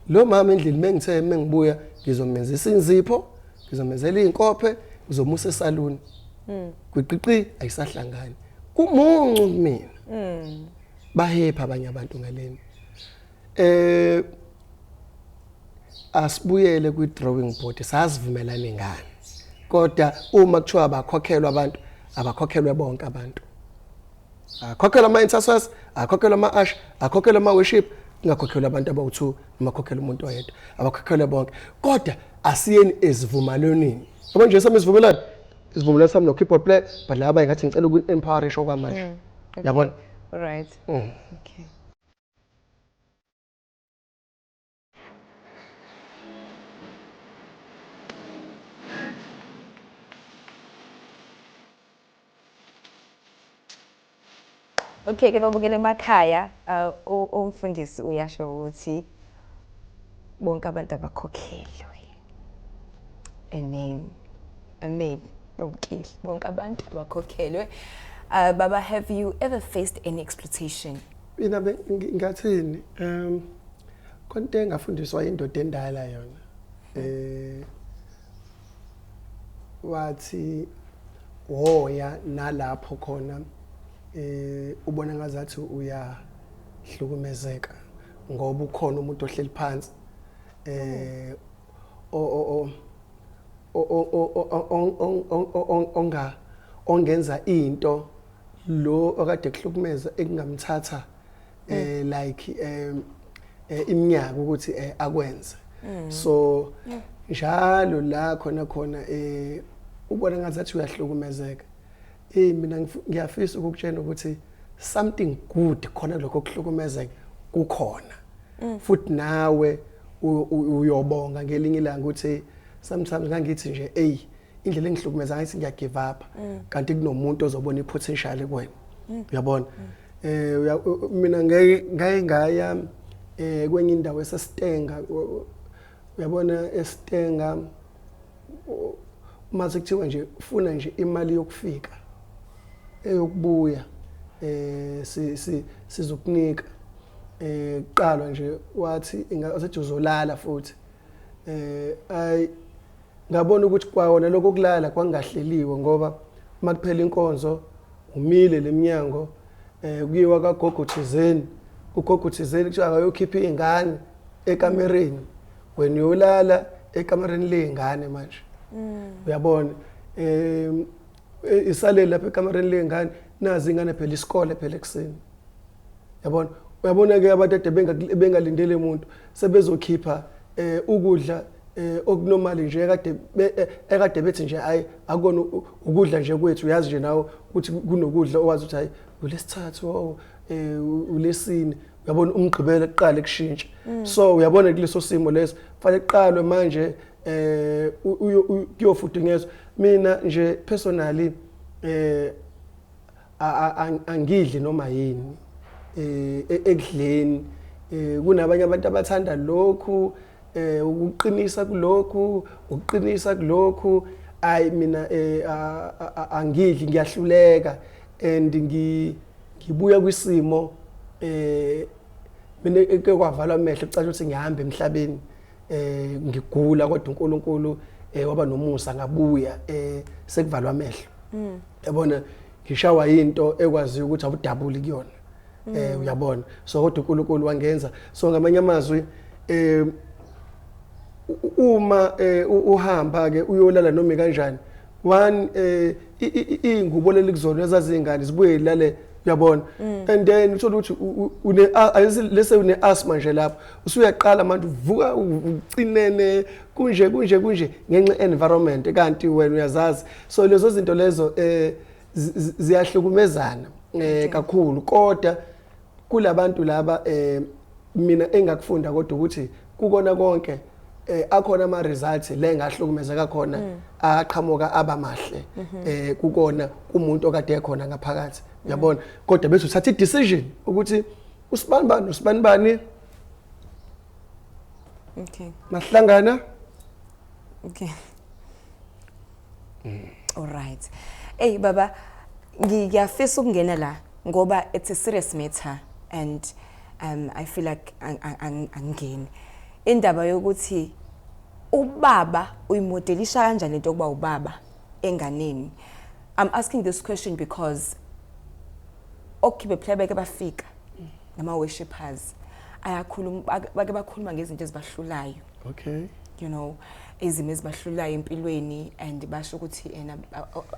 lo mama endlini. Mengithe mengibuya ngizomenzisa inzipho, ngizomenzela izinkophe, ngizomusa esaluni, kwiqiqi ayisahlangani, kumuncu kumina. Bahepha abanye abantu ngaleni. Asibuyele kwi drawing board, sazivumelane ngani? Kodwa uma kuthiwa abakhokhelwa abantu, abakhokhelwe bonke abantu, akhokhelwa ama-intercessors, akhokhelwa ama-usher, akhokhelwa ama-worship, kungakhokhelwa abantu abawu-2 noma khokhelwa umuntu oyedwa, abakhokhelwe bonke. Kodwa asiyeni ezivumelwaneni, yabo nje sami isivumelwano sami no-keyboard player, but laba ngathi ngicela uku-empowerisha okwamanje, yabona. Right. Okay. Okay, ke babukele emakhaya, umfundisi uyasho ukuthi bonke abantu abakhokhelwe. Amen. Amen. Okay, bonke abantu abakhokhelwe. Baba, have you ever faced any exploitation? Mina ngathini, konke engafundiswa indoda endala yona, wathi woya nalapho khona ubona ngazathi uyahlukumezeka, ngoba ukhona umuntu ohleli phansi o o o Onga ongenza into lo okade kuhlukumeza ekungamthatha like iminyaka ukuthi akwenze. So njalo la khona khona ubona ngathi uyahlukumezeka, mina ngiyafisa ukukutshela ukuthi something good khona lokho kuhlukumezeka kukhona, futhi nawe uyobonga ngelinye ilanga ukuthi sometimes ngangithi nje, ey, indlela engihlukumeza ngathi ngiya give up, kanti kunomuntu ozobona i-potential kuwena, uyabona. Mina ngeke ngaye ngaya kwenye indawo eseStanger, uyabona, eStanger, uma sekuthiwa nje ufuna nje imali yokufika, eyokubuya si sizokunika. Kuqalwa nje wathi ingathi uzolala futhi. Ay, ngabona ukuthi kwawona lokho kulala kwangahleliwe, ngoba makuphela inkonzo umile leminyango, kuyiwa kagogo thizeni, ugogo thizeni kuthiwa akayokhipha izingane ekamereni, wena uyolala ekamereni ley'ngane manje, uyabona. Isalele lapha ekamereni ley'ngane, nazi ingane phela, isikole phela ekuseni, yabona. Uyabona ke, abantu ade bengalindele umuntu sebezokhipha ukudla oku-normal nje ekade bethi nje hayi, akona ukudla nje kwethu. Uyazi nje nawe ukuthi kunokudla owazi ukuthi hayi, ulesithathu, oh, ulesine, uyabona, umgqibelo kuqala kushintsha. So uyabona, kuleso simo leso fanele kuqalwe manje kuyofudunyezwa. Mina nje personally angidli noma yini ekudleni. Kunabanye abantu abathanda lokhu, ukuqinisa kulokhu, ukuqinisa kulokhu. Ayi, mina angidli, ngiyahluleka and ngibuya kwisimo mina eke kwavalwa amehlo, kucaca ukuthi ngihamba emhlabeni ngigula, kodwa uNkulunkulu waba nomusa, ngabuya sekuvalwa amehlo, yabona, ngishawa into ekwaziyo ukuthi awudabuli kuyona, uyabona. So kodwa uNkulunkulu wangenza. So ngamanye amazwi, uma uhamba ke uyolala noma kanjani, one, iy'ngubo leli kuzona ezazingane zibuye lale, uyabona, and then uthola ukuthi une lese une asthma nje lapho, usuyaqala manje uvuka ucinene kunje kunje kunje ngenxa environment, kanti wena uyazazi. So lezo zinto lezo ziyahlukumezana kakhulu. Kodwa kulabantu laba, mina engakufunda kodwa ukuthi kukona konke akhona ama results le ngahlukumezeka khona aqhamuka abamahle kukona kumuntu okade ekhona ngaphakathi, uyabona. Kodwa bese uthatha i-decision ukuthi usibani bani, usibani bani. Masihlangana. Okay. All right. Hey baba, ngiyafisa ukungena la ngoba it's a serious matter and I feel like angingeni. Indaba yokuthi ubaba uyimodelisha kanjani into yokuba ubaba enganeni. I'm asking this question because o-keyboard player beke bafika nama worshippers ayakhuluma, bake bakhuluma ngezinto ezibahlulayo, izimo ezibahlulayo empilweni, and basho ukuthi ena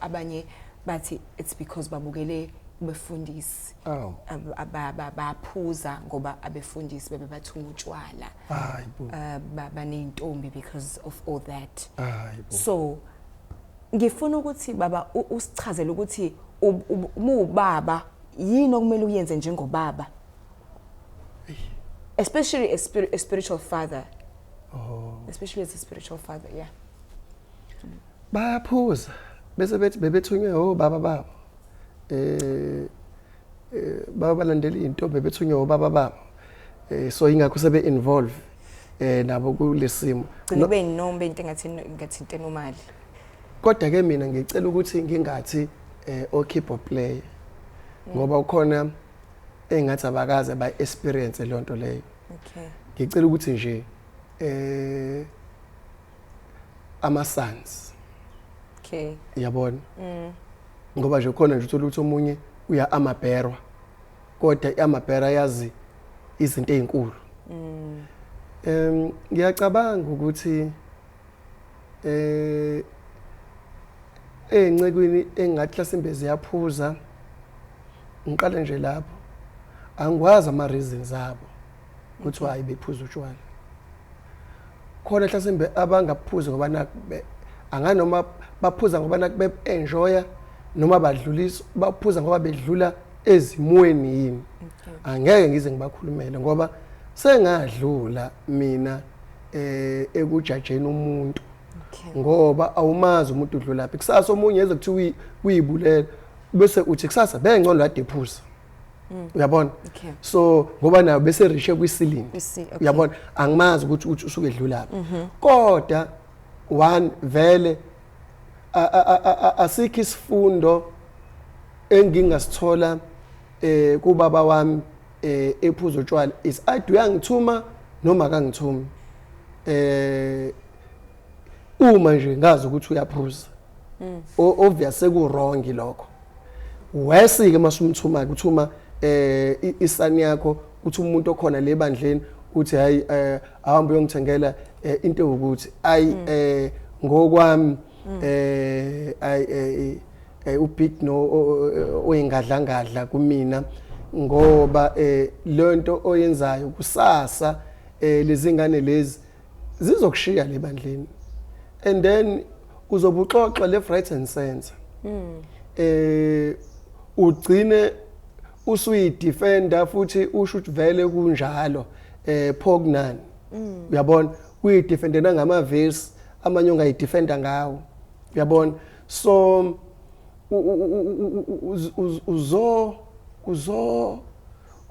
abanye bathi it's because babukele befundisi. Baphuza ngoba abefundisi bebe bathunga utshwala. Hayi bo. Baneyintombi because of all that. Hayi bo. So ngifuna ukuthi baba usichazele ukuthi uma ubaba yini okumele uyenze njengobaba, especially a spiritual father, especially as a spiritual father, yeah. Bayaphuza bese bethi bebethunywe obaba babo, baba balandela izintombi, bebethunywe obaba babo, so ingakho sebe involve nabo kulesimo. Gcina kube inombe into engathi into enomali. Kodwa ke mina ngicela ukuthi ngingathi o keyboard player, ngoba ukhona engathi abakaze ba experience lonto leyo. Ngicela ukuthi nje ama sons, yabona, ngoba nje khona nje uthola ukuthi omunye uya amabherwa, kodwa amabhera yazi izinto ezinkulu. Ngiyacabanga ukuthi Ey'ncekwini engathi mhlasimbe ziyaphuza, ngiqale nje lapho, angikwazi ama-reasons abo ukuthi why bephuza utshwala. Khona mhlasimbe abangaphuzi ngoba naku anganoma baphuza ngoba naku be-enjoya, noma badlulisa baphuza ngoba bedlula ezimweni yini. Angeke ngize ngibakhulumele ngoba sengadlula mina ekujajeni umuntu. Ngoba awumazi umuntu udlulaphi. Kusasa omunye eze kuthiwa uyibulela, bese uthi kusasa bengcono kade ephuza. Uyabona? So ngoba nayo bese reach kwi-ceiling. Uyabona? Angimazi ukuthi uthi usuke edlulaphi. Kodwa one vele asikho isifundo engingasithola kubaba wami ephuza utshwala. Is either uyangithuma noma akangithumi. Uma nje ngazi ukuthi uyaphuza, obvious seku wrong lokho. Wesi ke masumthuma kuthuma isani yakho, uthi umuntu okhona le bandleni uthi hayi, ahambe uyongithengela into ukuthi ayi, ngokwami ayi, ubig no oyingadlangadla kumina, ngoba lento oyenzayo kusasa lezi ngane lezi zizokushiya le bandleni, and then uzobuxoxa left, right and center, ugcine usuyidefender futhi usho ukuthi vele kunjalo, pho kunani. Uyabona, uyidefender ngamavesi amanye ongayidefender ngawo, uyabona. So uzo uzo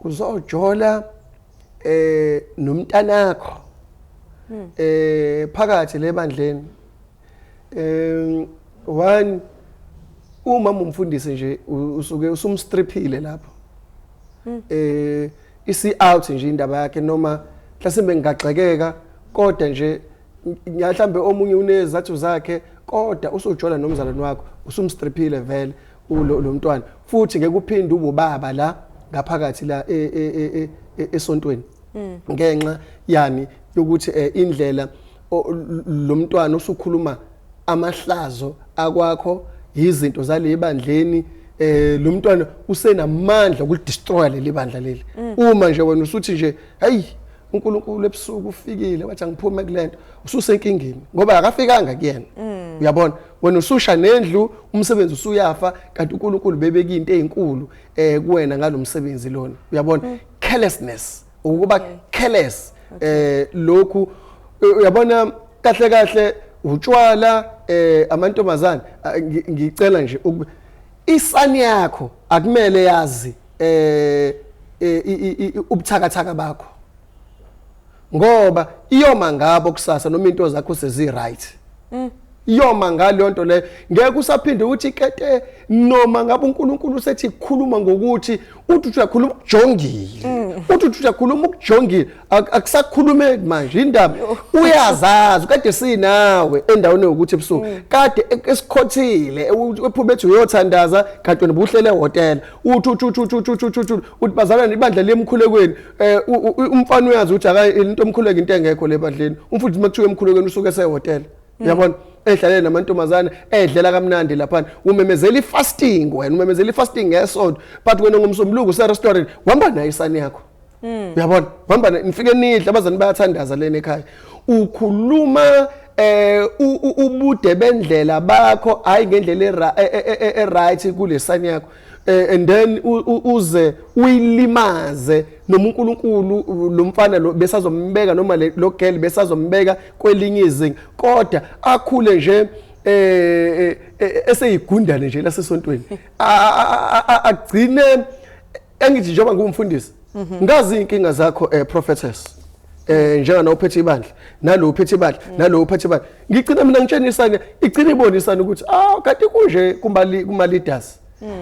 uzojola nomntanakho phakathi lebandleni. One, uma umfundisi nje usuke usumstriphile lapho, isi out nje indaba yakhe, noma mhlasimbe ngingagxekeka, kodwa nje mhlambe omunye unezathu zakhe, kodwa usujola nomzalwane wakho, usumstriphile vele lo mntwana, futhi ngeke uphinde ubaba la ngaphakathi la esontweni, ngenxa yani yokuthi indlela lo mntwana usukhuluma amahlazo akwakho, izinto zale bandleni. Lo mntwana usenamandla ukulidestroy leli bandla leli, uma nje wena usuthi nje hey, uNkulunkulu ebusuku ufikile wathi angiphume kulento, ususenkingeni ngoba akafikanga kuyena. Uyabona, wena ususha nendlu, umsebenzi usuyafa, kanti uNkulunkulu bebeka into ezinkulu kuwena ngalomsebenzi lona. Uyabona, carelessness, ukuba careless lokhu, uyabona, kahle kahle utshwala, amantombazane. Ngicela nje isani yakho akumele yazi ubuthakathaka bakho, ngoba iyoma ngabo kusasa noma into zakho sezi right, iyoma ngaleyo nto leyo, ngeke usaphinde ukuthi kete noma ngabe uNkulunkulu usethi khuluma ngokuthi uthi uyakhuluma ukujongile, uthi uyakhuluma ukujongile, akusakhulumeki manje indaba. Uyazazi kade sinawe endaweni yokuthi ebusuku kade esikhothile ephume ethi uyothandaza, kanti wena ubuhlele ehhotela, uthi uthi uthi uthi uthi uthi uthi uthi bazalwane ibandla liyemkhulekweni. Umfana uyazi ukuthi akayi into emkhuleko, into engekho le bandleni. Umfundisi makuthiwa emkhulekweni usuke esehhotela, uyabona, edlalele namantombazane, edlela kamnandi laphana. Umemezela ifasting wena, umemezela ifasting ngesonto, but wena ngomsombuluko use-restaurant, uhamba nayo isani yakho. Uyabona, uhamba nifike nidle, abazali bayathandaza lena ekhaya, ukhuluma ubude bendlela bakho, hayi ngendlela e-right kulesani yakho, and then uze uyilimaze noma uNkulunkulu lo mfana lo besazombeka noma lo girl besazombeka kwelinye izinga, kodwa akhule nje eseyigundane nje lasesontweni, agcine engithi njengoba ngumfundisi ngazi inkinga zakho, prophetess, njengana uphethe ibandla, nalo uphethe ibandla, nalo uphethe ibandla, ngigcina mina ngitshenisana, igcina ibonisana ukuthi ah, kanti kunje kuma leaders.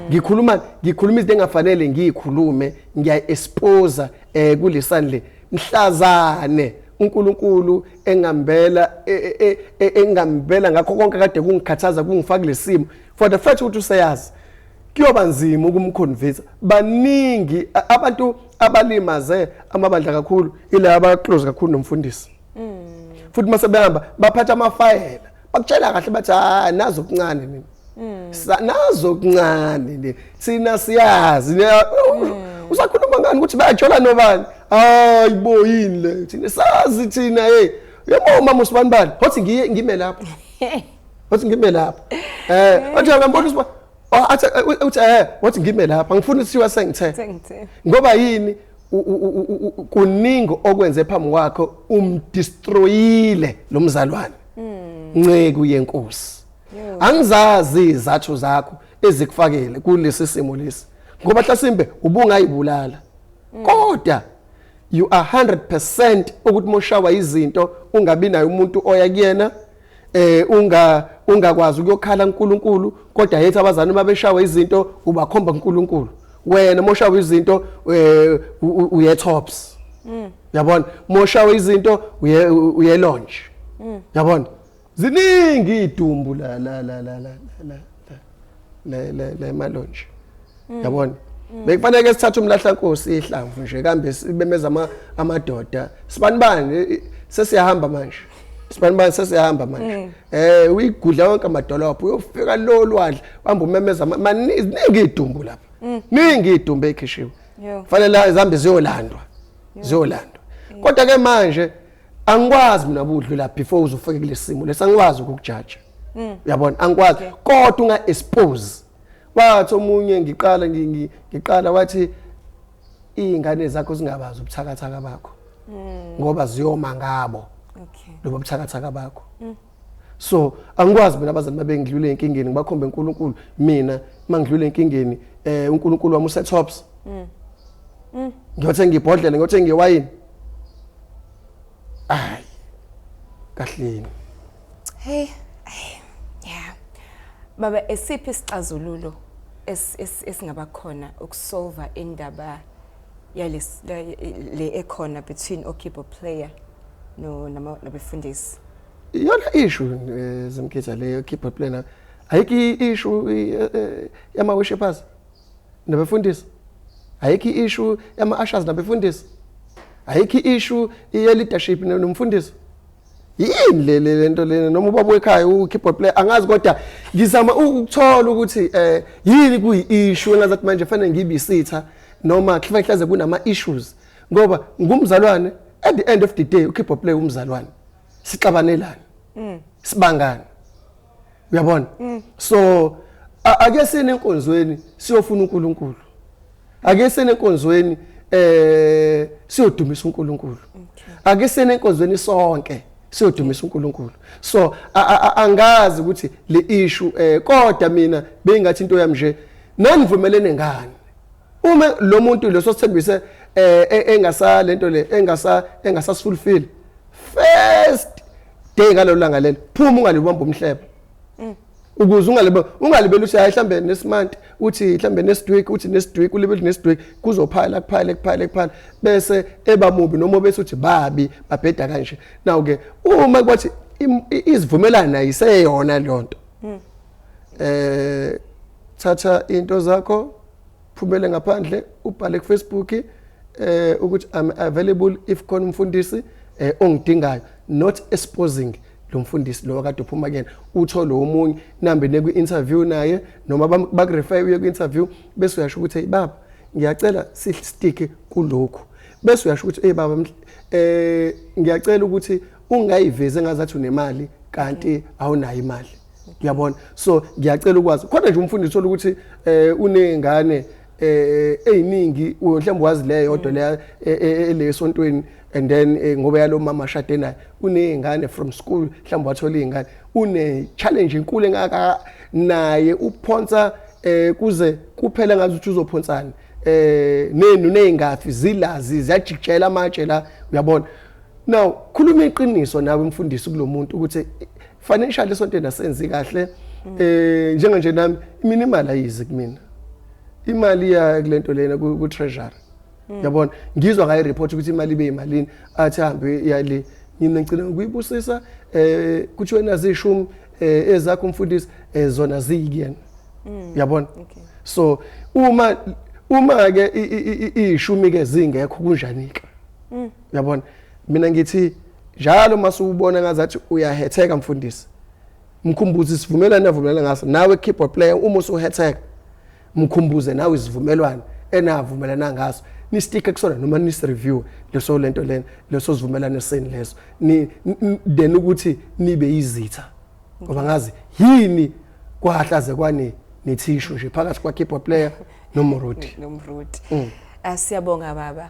Ngikhuluma izinto engafanele ngiyikhulume, ngiya expose kulesani le mhlazane uNkulunkulu engambela engambela ngakho konke kade kungikhathaza, kungifaka lesimo, for the fact ukuthi useyazi kuyoba nzima ukumconvince. Baningi abantu abalimaze amabandla kakhulu, ila aba close kakhulu nomfundisi, futhi mase behamba baphatha amafayela. Bakutshela kahle bathi hayi, nazo kuncane nina. Nazo kuncane nina, thina siyazi. Usakhuluma ngani ukuthi bayajola nobani? Hayi bo, yini le? Thina sazi thina. Hey, uyabona mama usibani bani, hothi ngiye ngime lapho, wathi ngime lapho, wathi ngiyambona usibani. Oh, athi uthi wathi ngime lapha, ngifuna isithiwa sengithe. Sengithe. Ngoba yini? Kuningi okwenze phambi kwakho, umdestroyile lo mzalwane, nceku yenkosi. Angizazi izathu zakho ezikufakele kulesi simo lesi, ngoba hlasimbe ubungayibulala, kodwa you are 100% ukuthi moshawa izinto ungabi nayo umuntu oya kuyena, ungakwazi ukuyokhala kuNkulunkulu. Kodwa yethi abazali uma beshawa izinto ubakhomba kuNkulunkulu, wena moshawa izinto uye Tops, yabona? Moshawa izinto uye lounge, yabona? Ziningi idumbu la la la la la la la la la ema-lounge, yabona? Bekufanele sithathe umlahlankosi ihlamvu nje, kambe sibemeza amadoda. Sibani bani, sesiyahamba manje. Sibani bani, sesiyahamba manje. Uyigudla wonke amadolobha, uyofika lo lwandle, uhamba umemeza. Ziningi idumbu lapha, ningi idumbu ekhishiwe. Fanele zihambe ziyolandwa, ziyolandwa. Kodwa ke manje angikwazi mina budlula before uzofika kulesi simo lesi, angikwazi ukukujaja, uyabona? Angikwazi, kodwa unga expose. Wathi omunye, ngiqala ngiqala, wathi izingane zakho zingabazi ubuthakathaka bakho, ngoba ziyoma ngabo lobo buthakathaka bakho. So angikwazi mina abazali babe ngidlule enkingeni ngibakhombe uNkulunkulu. Mina mangidlule enkingeni, uNkulunkulu wami use Tops, ngiyothenga ibhodlela, ngiyothenga iwayini. Hayi, kahleni. Hey, hey, yeah. Baba, esiphi isixazululo esingaba khona ukusolva indaba yales le ekhona between o-keyboard player no nabefundisi? Iyona issue, Zimkitha, leyo keyboard player, ayikho i-issue yama worshipers nabefundisi, ayikho i-issue yama ushers nabefundisi, ayikho i-issue ye leadership nomfundisi. Yini le lento lena? Noma ubaba wekhaya u-keyboard player, angazi, kodwa ngizama ukuthola ukuthi yini kuyi-issue engazathi manje fanele ngibe isitha, noma kufanele hlaze kunama issues, ngoba ngumzalwane. At the end of the day, u-keyboard player umzalwane, sixabanelani, sibangani, uyabona? So ake sine enkonzweni siyofuna uNkulunkulu, ake sine enkonzweni siyodumisa uNkulunkulu, ake sine enkonzweni sonke siyodumisa uNkulunkulu. So angazi ukuthi le issue, kodwa mina bengathi into yami nje, nanivumelene ngani? Uma lo muntu lo sosithembise engasa lento le engasasifulfill, first day ngalelo langa lelo, phuma, ungalibamba umhleba, ukuze ungalibeli uthi hayi, mhlambe next month, uthi mhlambe next week, uthi next week, ulibele next week, kuzophala kuphale kuphale kuphale, bese eba mubi, noma bese uthi babi babheda kanje. Now ke uma kwathi izivumelana ayiseyona lonto, thatha into zakho, phumele ngaphandle, ubhale ku Facebook ukuthi I'm available if khona umfundisi ongidingayo, not exposing lo mfundisi lo akade uphuma kuyena. Uthole omunye, nambe ne kwi-interview naye, noma bakurefer uye kwi-interview, bese uyasho ukuthi, "Hey baba, ngiyacela sistick kulokhu." Bese uyasho ukuthi, "Hey baba, ngiyacela ukuthi ungayivezi engazathi unemali kanti awunayo imali," uyabona? So ngiyacela ukwazi khona nje umfundi, uthola ukuthi unezingane eziningi, mhlawumbe wazi le yodwa leya le esontweni, and then ngoba yalo mama ashade naye unezingane from school, mhlawumbe wathola izingane, une challenge enkulu engaka naye, uphonsa kuze kuphela ngathi ukuthi uzophonsana nenu nezingafi zilazi ziyajikijela amatshe la, uyabona? Now khuluma iqiniso nawe mfundisi kulomuntu ukuthi financially esontweni asenzi kahle, njenganje nami mina imali ayizi kumina, imali ya kulento lena ku treasury, yabona? Ngizwa ngayi report ukuthi imali ibe imalini, athi hambe yale, mina ngicela ukuyibusisa, kuthiwe nazi ishumi ezakho umfundisi, zona ziyikuyena, yabona? So uma ke ishumi ke zingekho, kunjani ke, uyabona? Mina ngithi njalo mase ubona ngazathi uyahetheka mfundisi. Mkhumbuze isivumelwano avumelana ngaso nawe keyboard player. Uma usuhetheka, mkhumbuze nawe isivumelwano enavumelana ngaso, ni-stick kusona noma nisi-review leso lento lena, leso sivumelwano seni leso, ni then ukuthi nibe izitha, ngoba ngazi yini kwahlaze kwani nethishu nje phakathi kwa keyboard player noMorodi. Nomrudi. Siyabonga baba.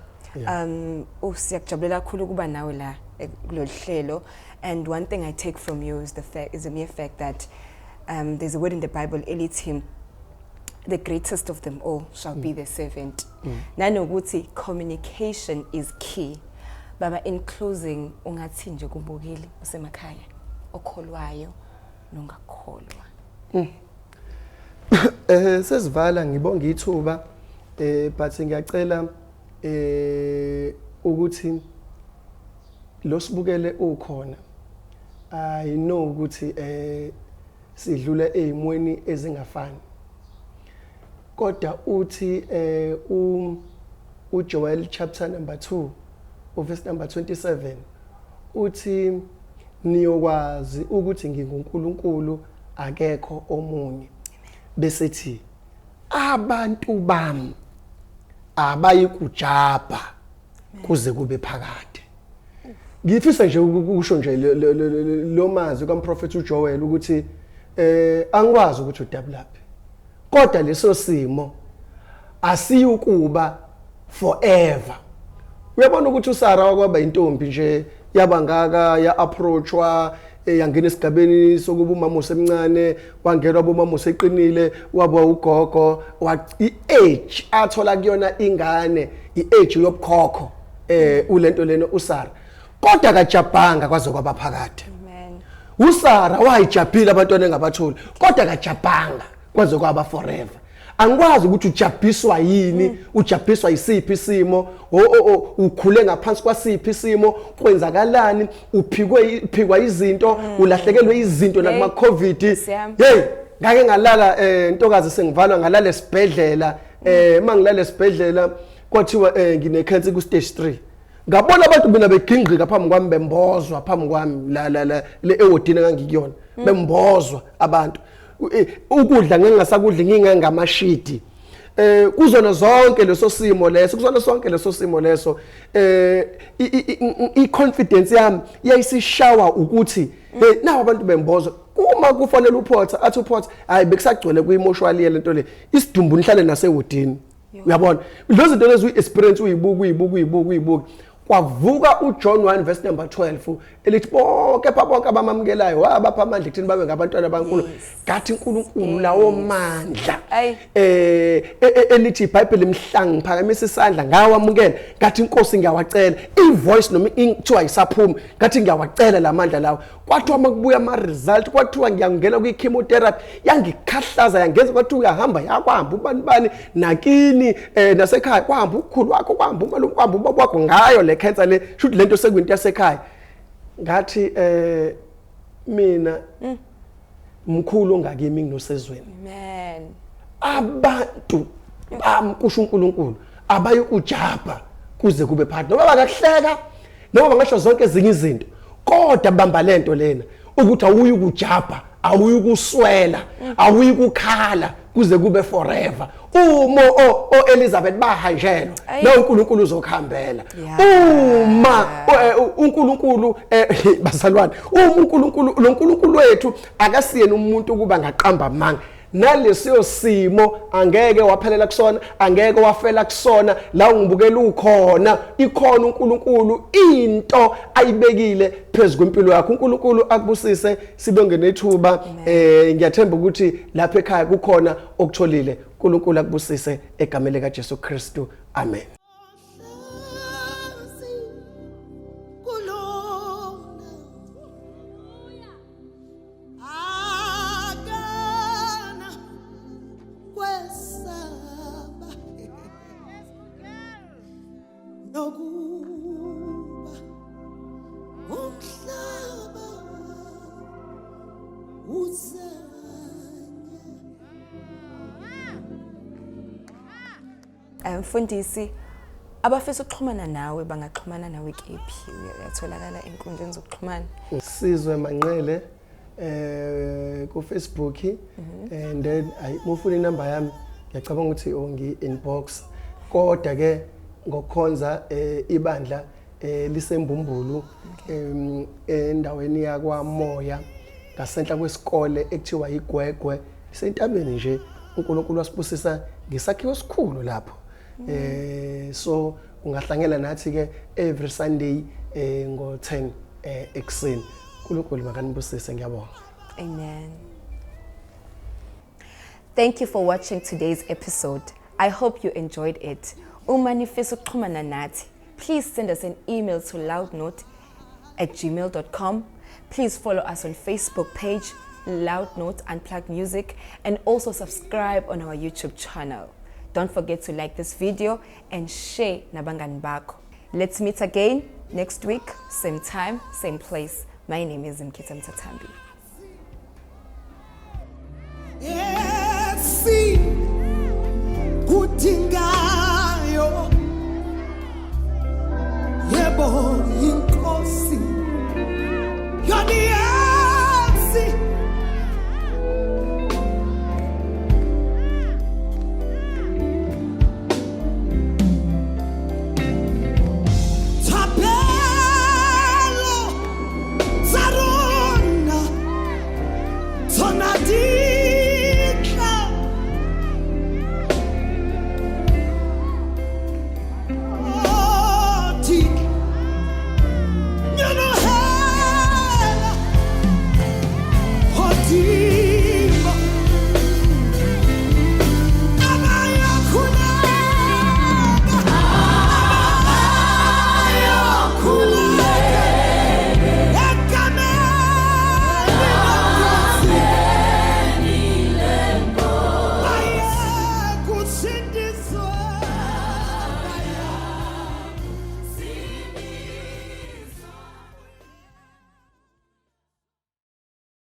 Siyakujabulela kakhulu ukuba nawe la kulolu hlelo, and one thing I take from you is the mere fact that there's a word in the Bible elithi the greatest of them all shall be the servant. Nanokuthi communication is key. Baba, in closing, ungathi nje kumbukeli osemakhaya okholwayo nongakholwa? Sesivala, ngibonga ithuba, but ngiyacela ukuthi lo sibukele ukhona, I know ukuthi sidlula ezimweni ezingafani, kodwa uthi uJoel chapter number 2 verse number 27 uthi, "Niyokwazi ukuthi nginguNkulunkulu, akekho omunye." Bese thi abantu bami abayikujabha kuze kube phakade. Ngifisa nje ukusho nje lo mazwi kaMprofeti uJoel ukuthi angikwazi ukuthi udabulaphi, kodwa leso simo asiyukuba forever. Uyabona ukuthi uSara wakwaba intombi nje, yaba ngaka, ya approachwa, yangena esigabeni sokuba umama osemncane, wangenwa bomama oseqinile, waba ugogo, i-age athola kuyona ingane, i-age yobukhokho ulento lena uSara, kodwa akajabhanga kwaze kwaba phakade. Amen. uSara wayijabhile abantwana engabatholi, kodwa akajabhanga kwaze kwaba forever. Angikwazi ukuthi ujabhiswa yini, ujabhiswa isiphi isimo, ukhule ngaphansi kwasiphi isimo, kwenzakalani, uphikwe phikwa izinto, ulahlekelwe izinto nakuma COVID. Nkosi yami. Hey, ngake ngalala, ntokazi, sengivalwa, ngalala esibhedlela. Mangilala esibhedlela kwathiwa ngine cancer ku stage 3. Ngabona abantu mina begingqika phambi kwami, bembozwa phambi kwami la la la le ewodini engangikuyona, bembozwa abantu. Ukudla ngingasakudli, ngingangamashidi. Kuzona zonke leso simo leso, kuzona sonke leso simo leso, i confidence yami yayisishawa ukuthi hey, nawo abantu bembozwa. Uma kufanele uphotha athi uphotha, hayi, bekusagcwele kuyimoshwali lento le, isidumbu nihlale nasewodini. Uyabona lezo zinto lezi, uyi-experience, uyibuka, uyibuka, uyibuka, uyibuka. Kwavuka uJohn 1 verse number 12 elithi bonke pha bonke abamamukelayo wabapha amandla ekuthini babe ngabantwana baNkulunkulu. Ngathi uNkulunkulu lawo mandla Ayi. Elithi iBhayibheli mhla ngiphakamisa isandla ngawamukela, ngathi inkosi ngiyawacela, ivoice noma kuthiwa isaphuma, ngathi ngiyawacela lamandla lawo. Kwathiwa makubuya ama result, kwathiwa ngiyangena kwi chemotherapy, yangikhahlaza, yangenza kwathiwa uyahamba, yakwahamba ubani bani nakini, nasekhaya kwahamba ukukhulu wakho, kwahamba umalume, kwahamba ubaba wakho ngayo le cancer le, shuthi lento sekuyinto yasekhaya. Ngathi mina mkhulu ongakimi nginosezweni. Amen. Abantu bami, kusho uNkulunkulu, abayukujabha kuze kube phakathi, noma bangakuhleka noma bangasho zonke ezinye izinto, kodwa bamba lento lena ukuthi awuyi kujabha, awuyi kuswela, awuyi kukhala kuze kube forever. Uma o Elizabeth bahanjelwa, Ayi. na uNkulunkulu uzokuhambela. Uma uNkulunkulu, bazalwane, uma uNkulunkulu, lo nkulunkulu wethu akasiyena umuntu ukuba ngaqamba amanga. Nalesiyo simo angeke waphelela kusona, angeke wafela kusona. La ungibukela ukhona, ikhona uNkulunkulu into ayibekile phezulu kwempilo yakho. uNkulunkulu akubusise, sibonge nethuba. Ngiyathemba ukuthi lapha ekhaya kukhona okutholile. uNkulunkulu akubusise egameni lika Jesu Kristu, amen. Hlezi kulona akana kwesaba nokuba umhlaba uzanye. Mfundisi, abafisa ukuxhumana nawe bangaxhumana nawe kephi? Uyatholakala enkundleni zokuxhumana? Sizwe Manqele. Ku Facebook, and then ayi, mufuna inamba yami, ngiyacabanga ukuthi ungi inbox. Kodwa ke ngokukhonza, ibandla lisembumbulu, endaweni yakwaMoya, ngasenhla kwesikole ekuthiwa iGwegwe, isentabeni nje. uNkulunkulu wasibusisa ngesakhiwo esikhulu lapho. So ungahlangela nathi ke every Sunday ngo10 ekseni. uNkulunkulu makanibusise, ngiyabonga. Amen. Thank you for watching today's episode. I hope you enjoyed it. Uma nifisa ukuxhumana nathi, please send us an email to loudnote@gmail.com. Please follow us on Facebook page, Loud Note Unplugged Music, and also subscribe on our YouTube channel. Don't forget to like this video and share nabangani bakho. Let's meet again next week, same time, same place. My name is Mkita Mtatambi. Esi kudingayo, yebo, inkosi.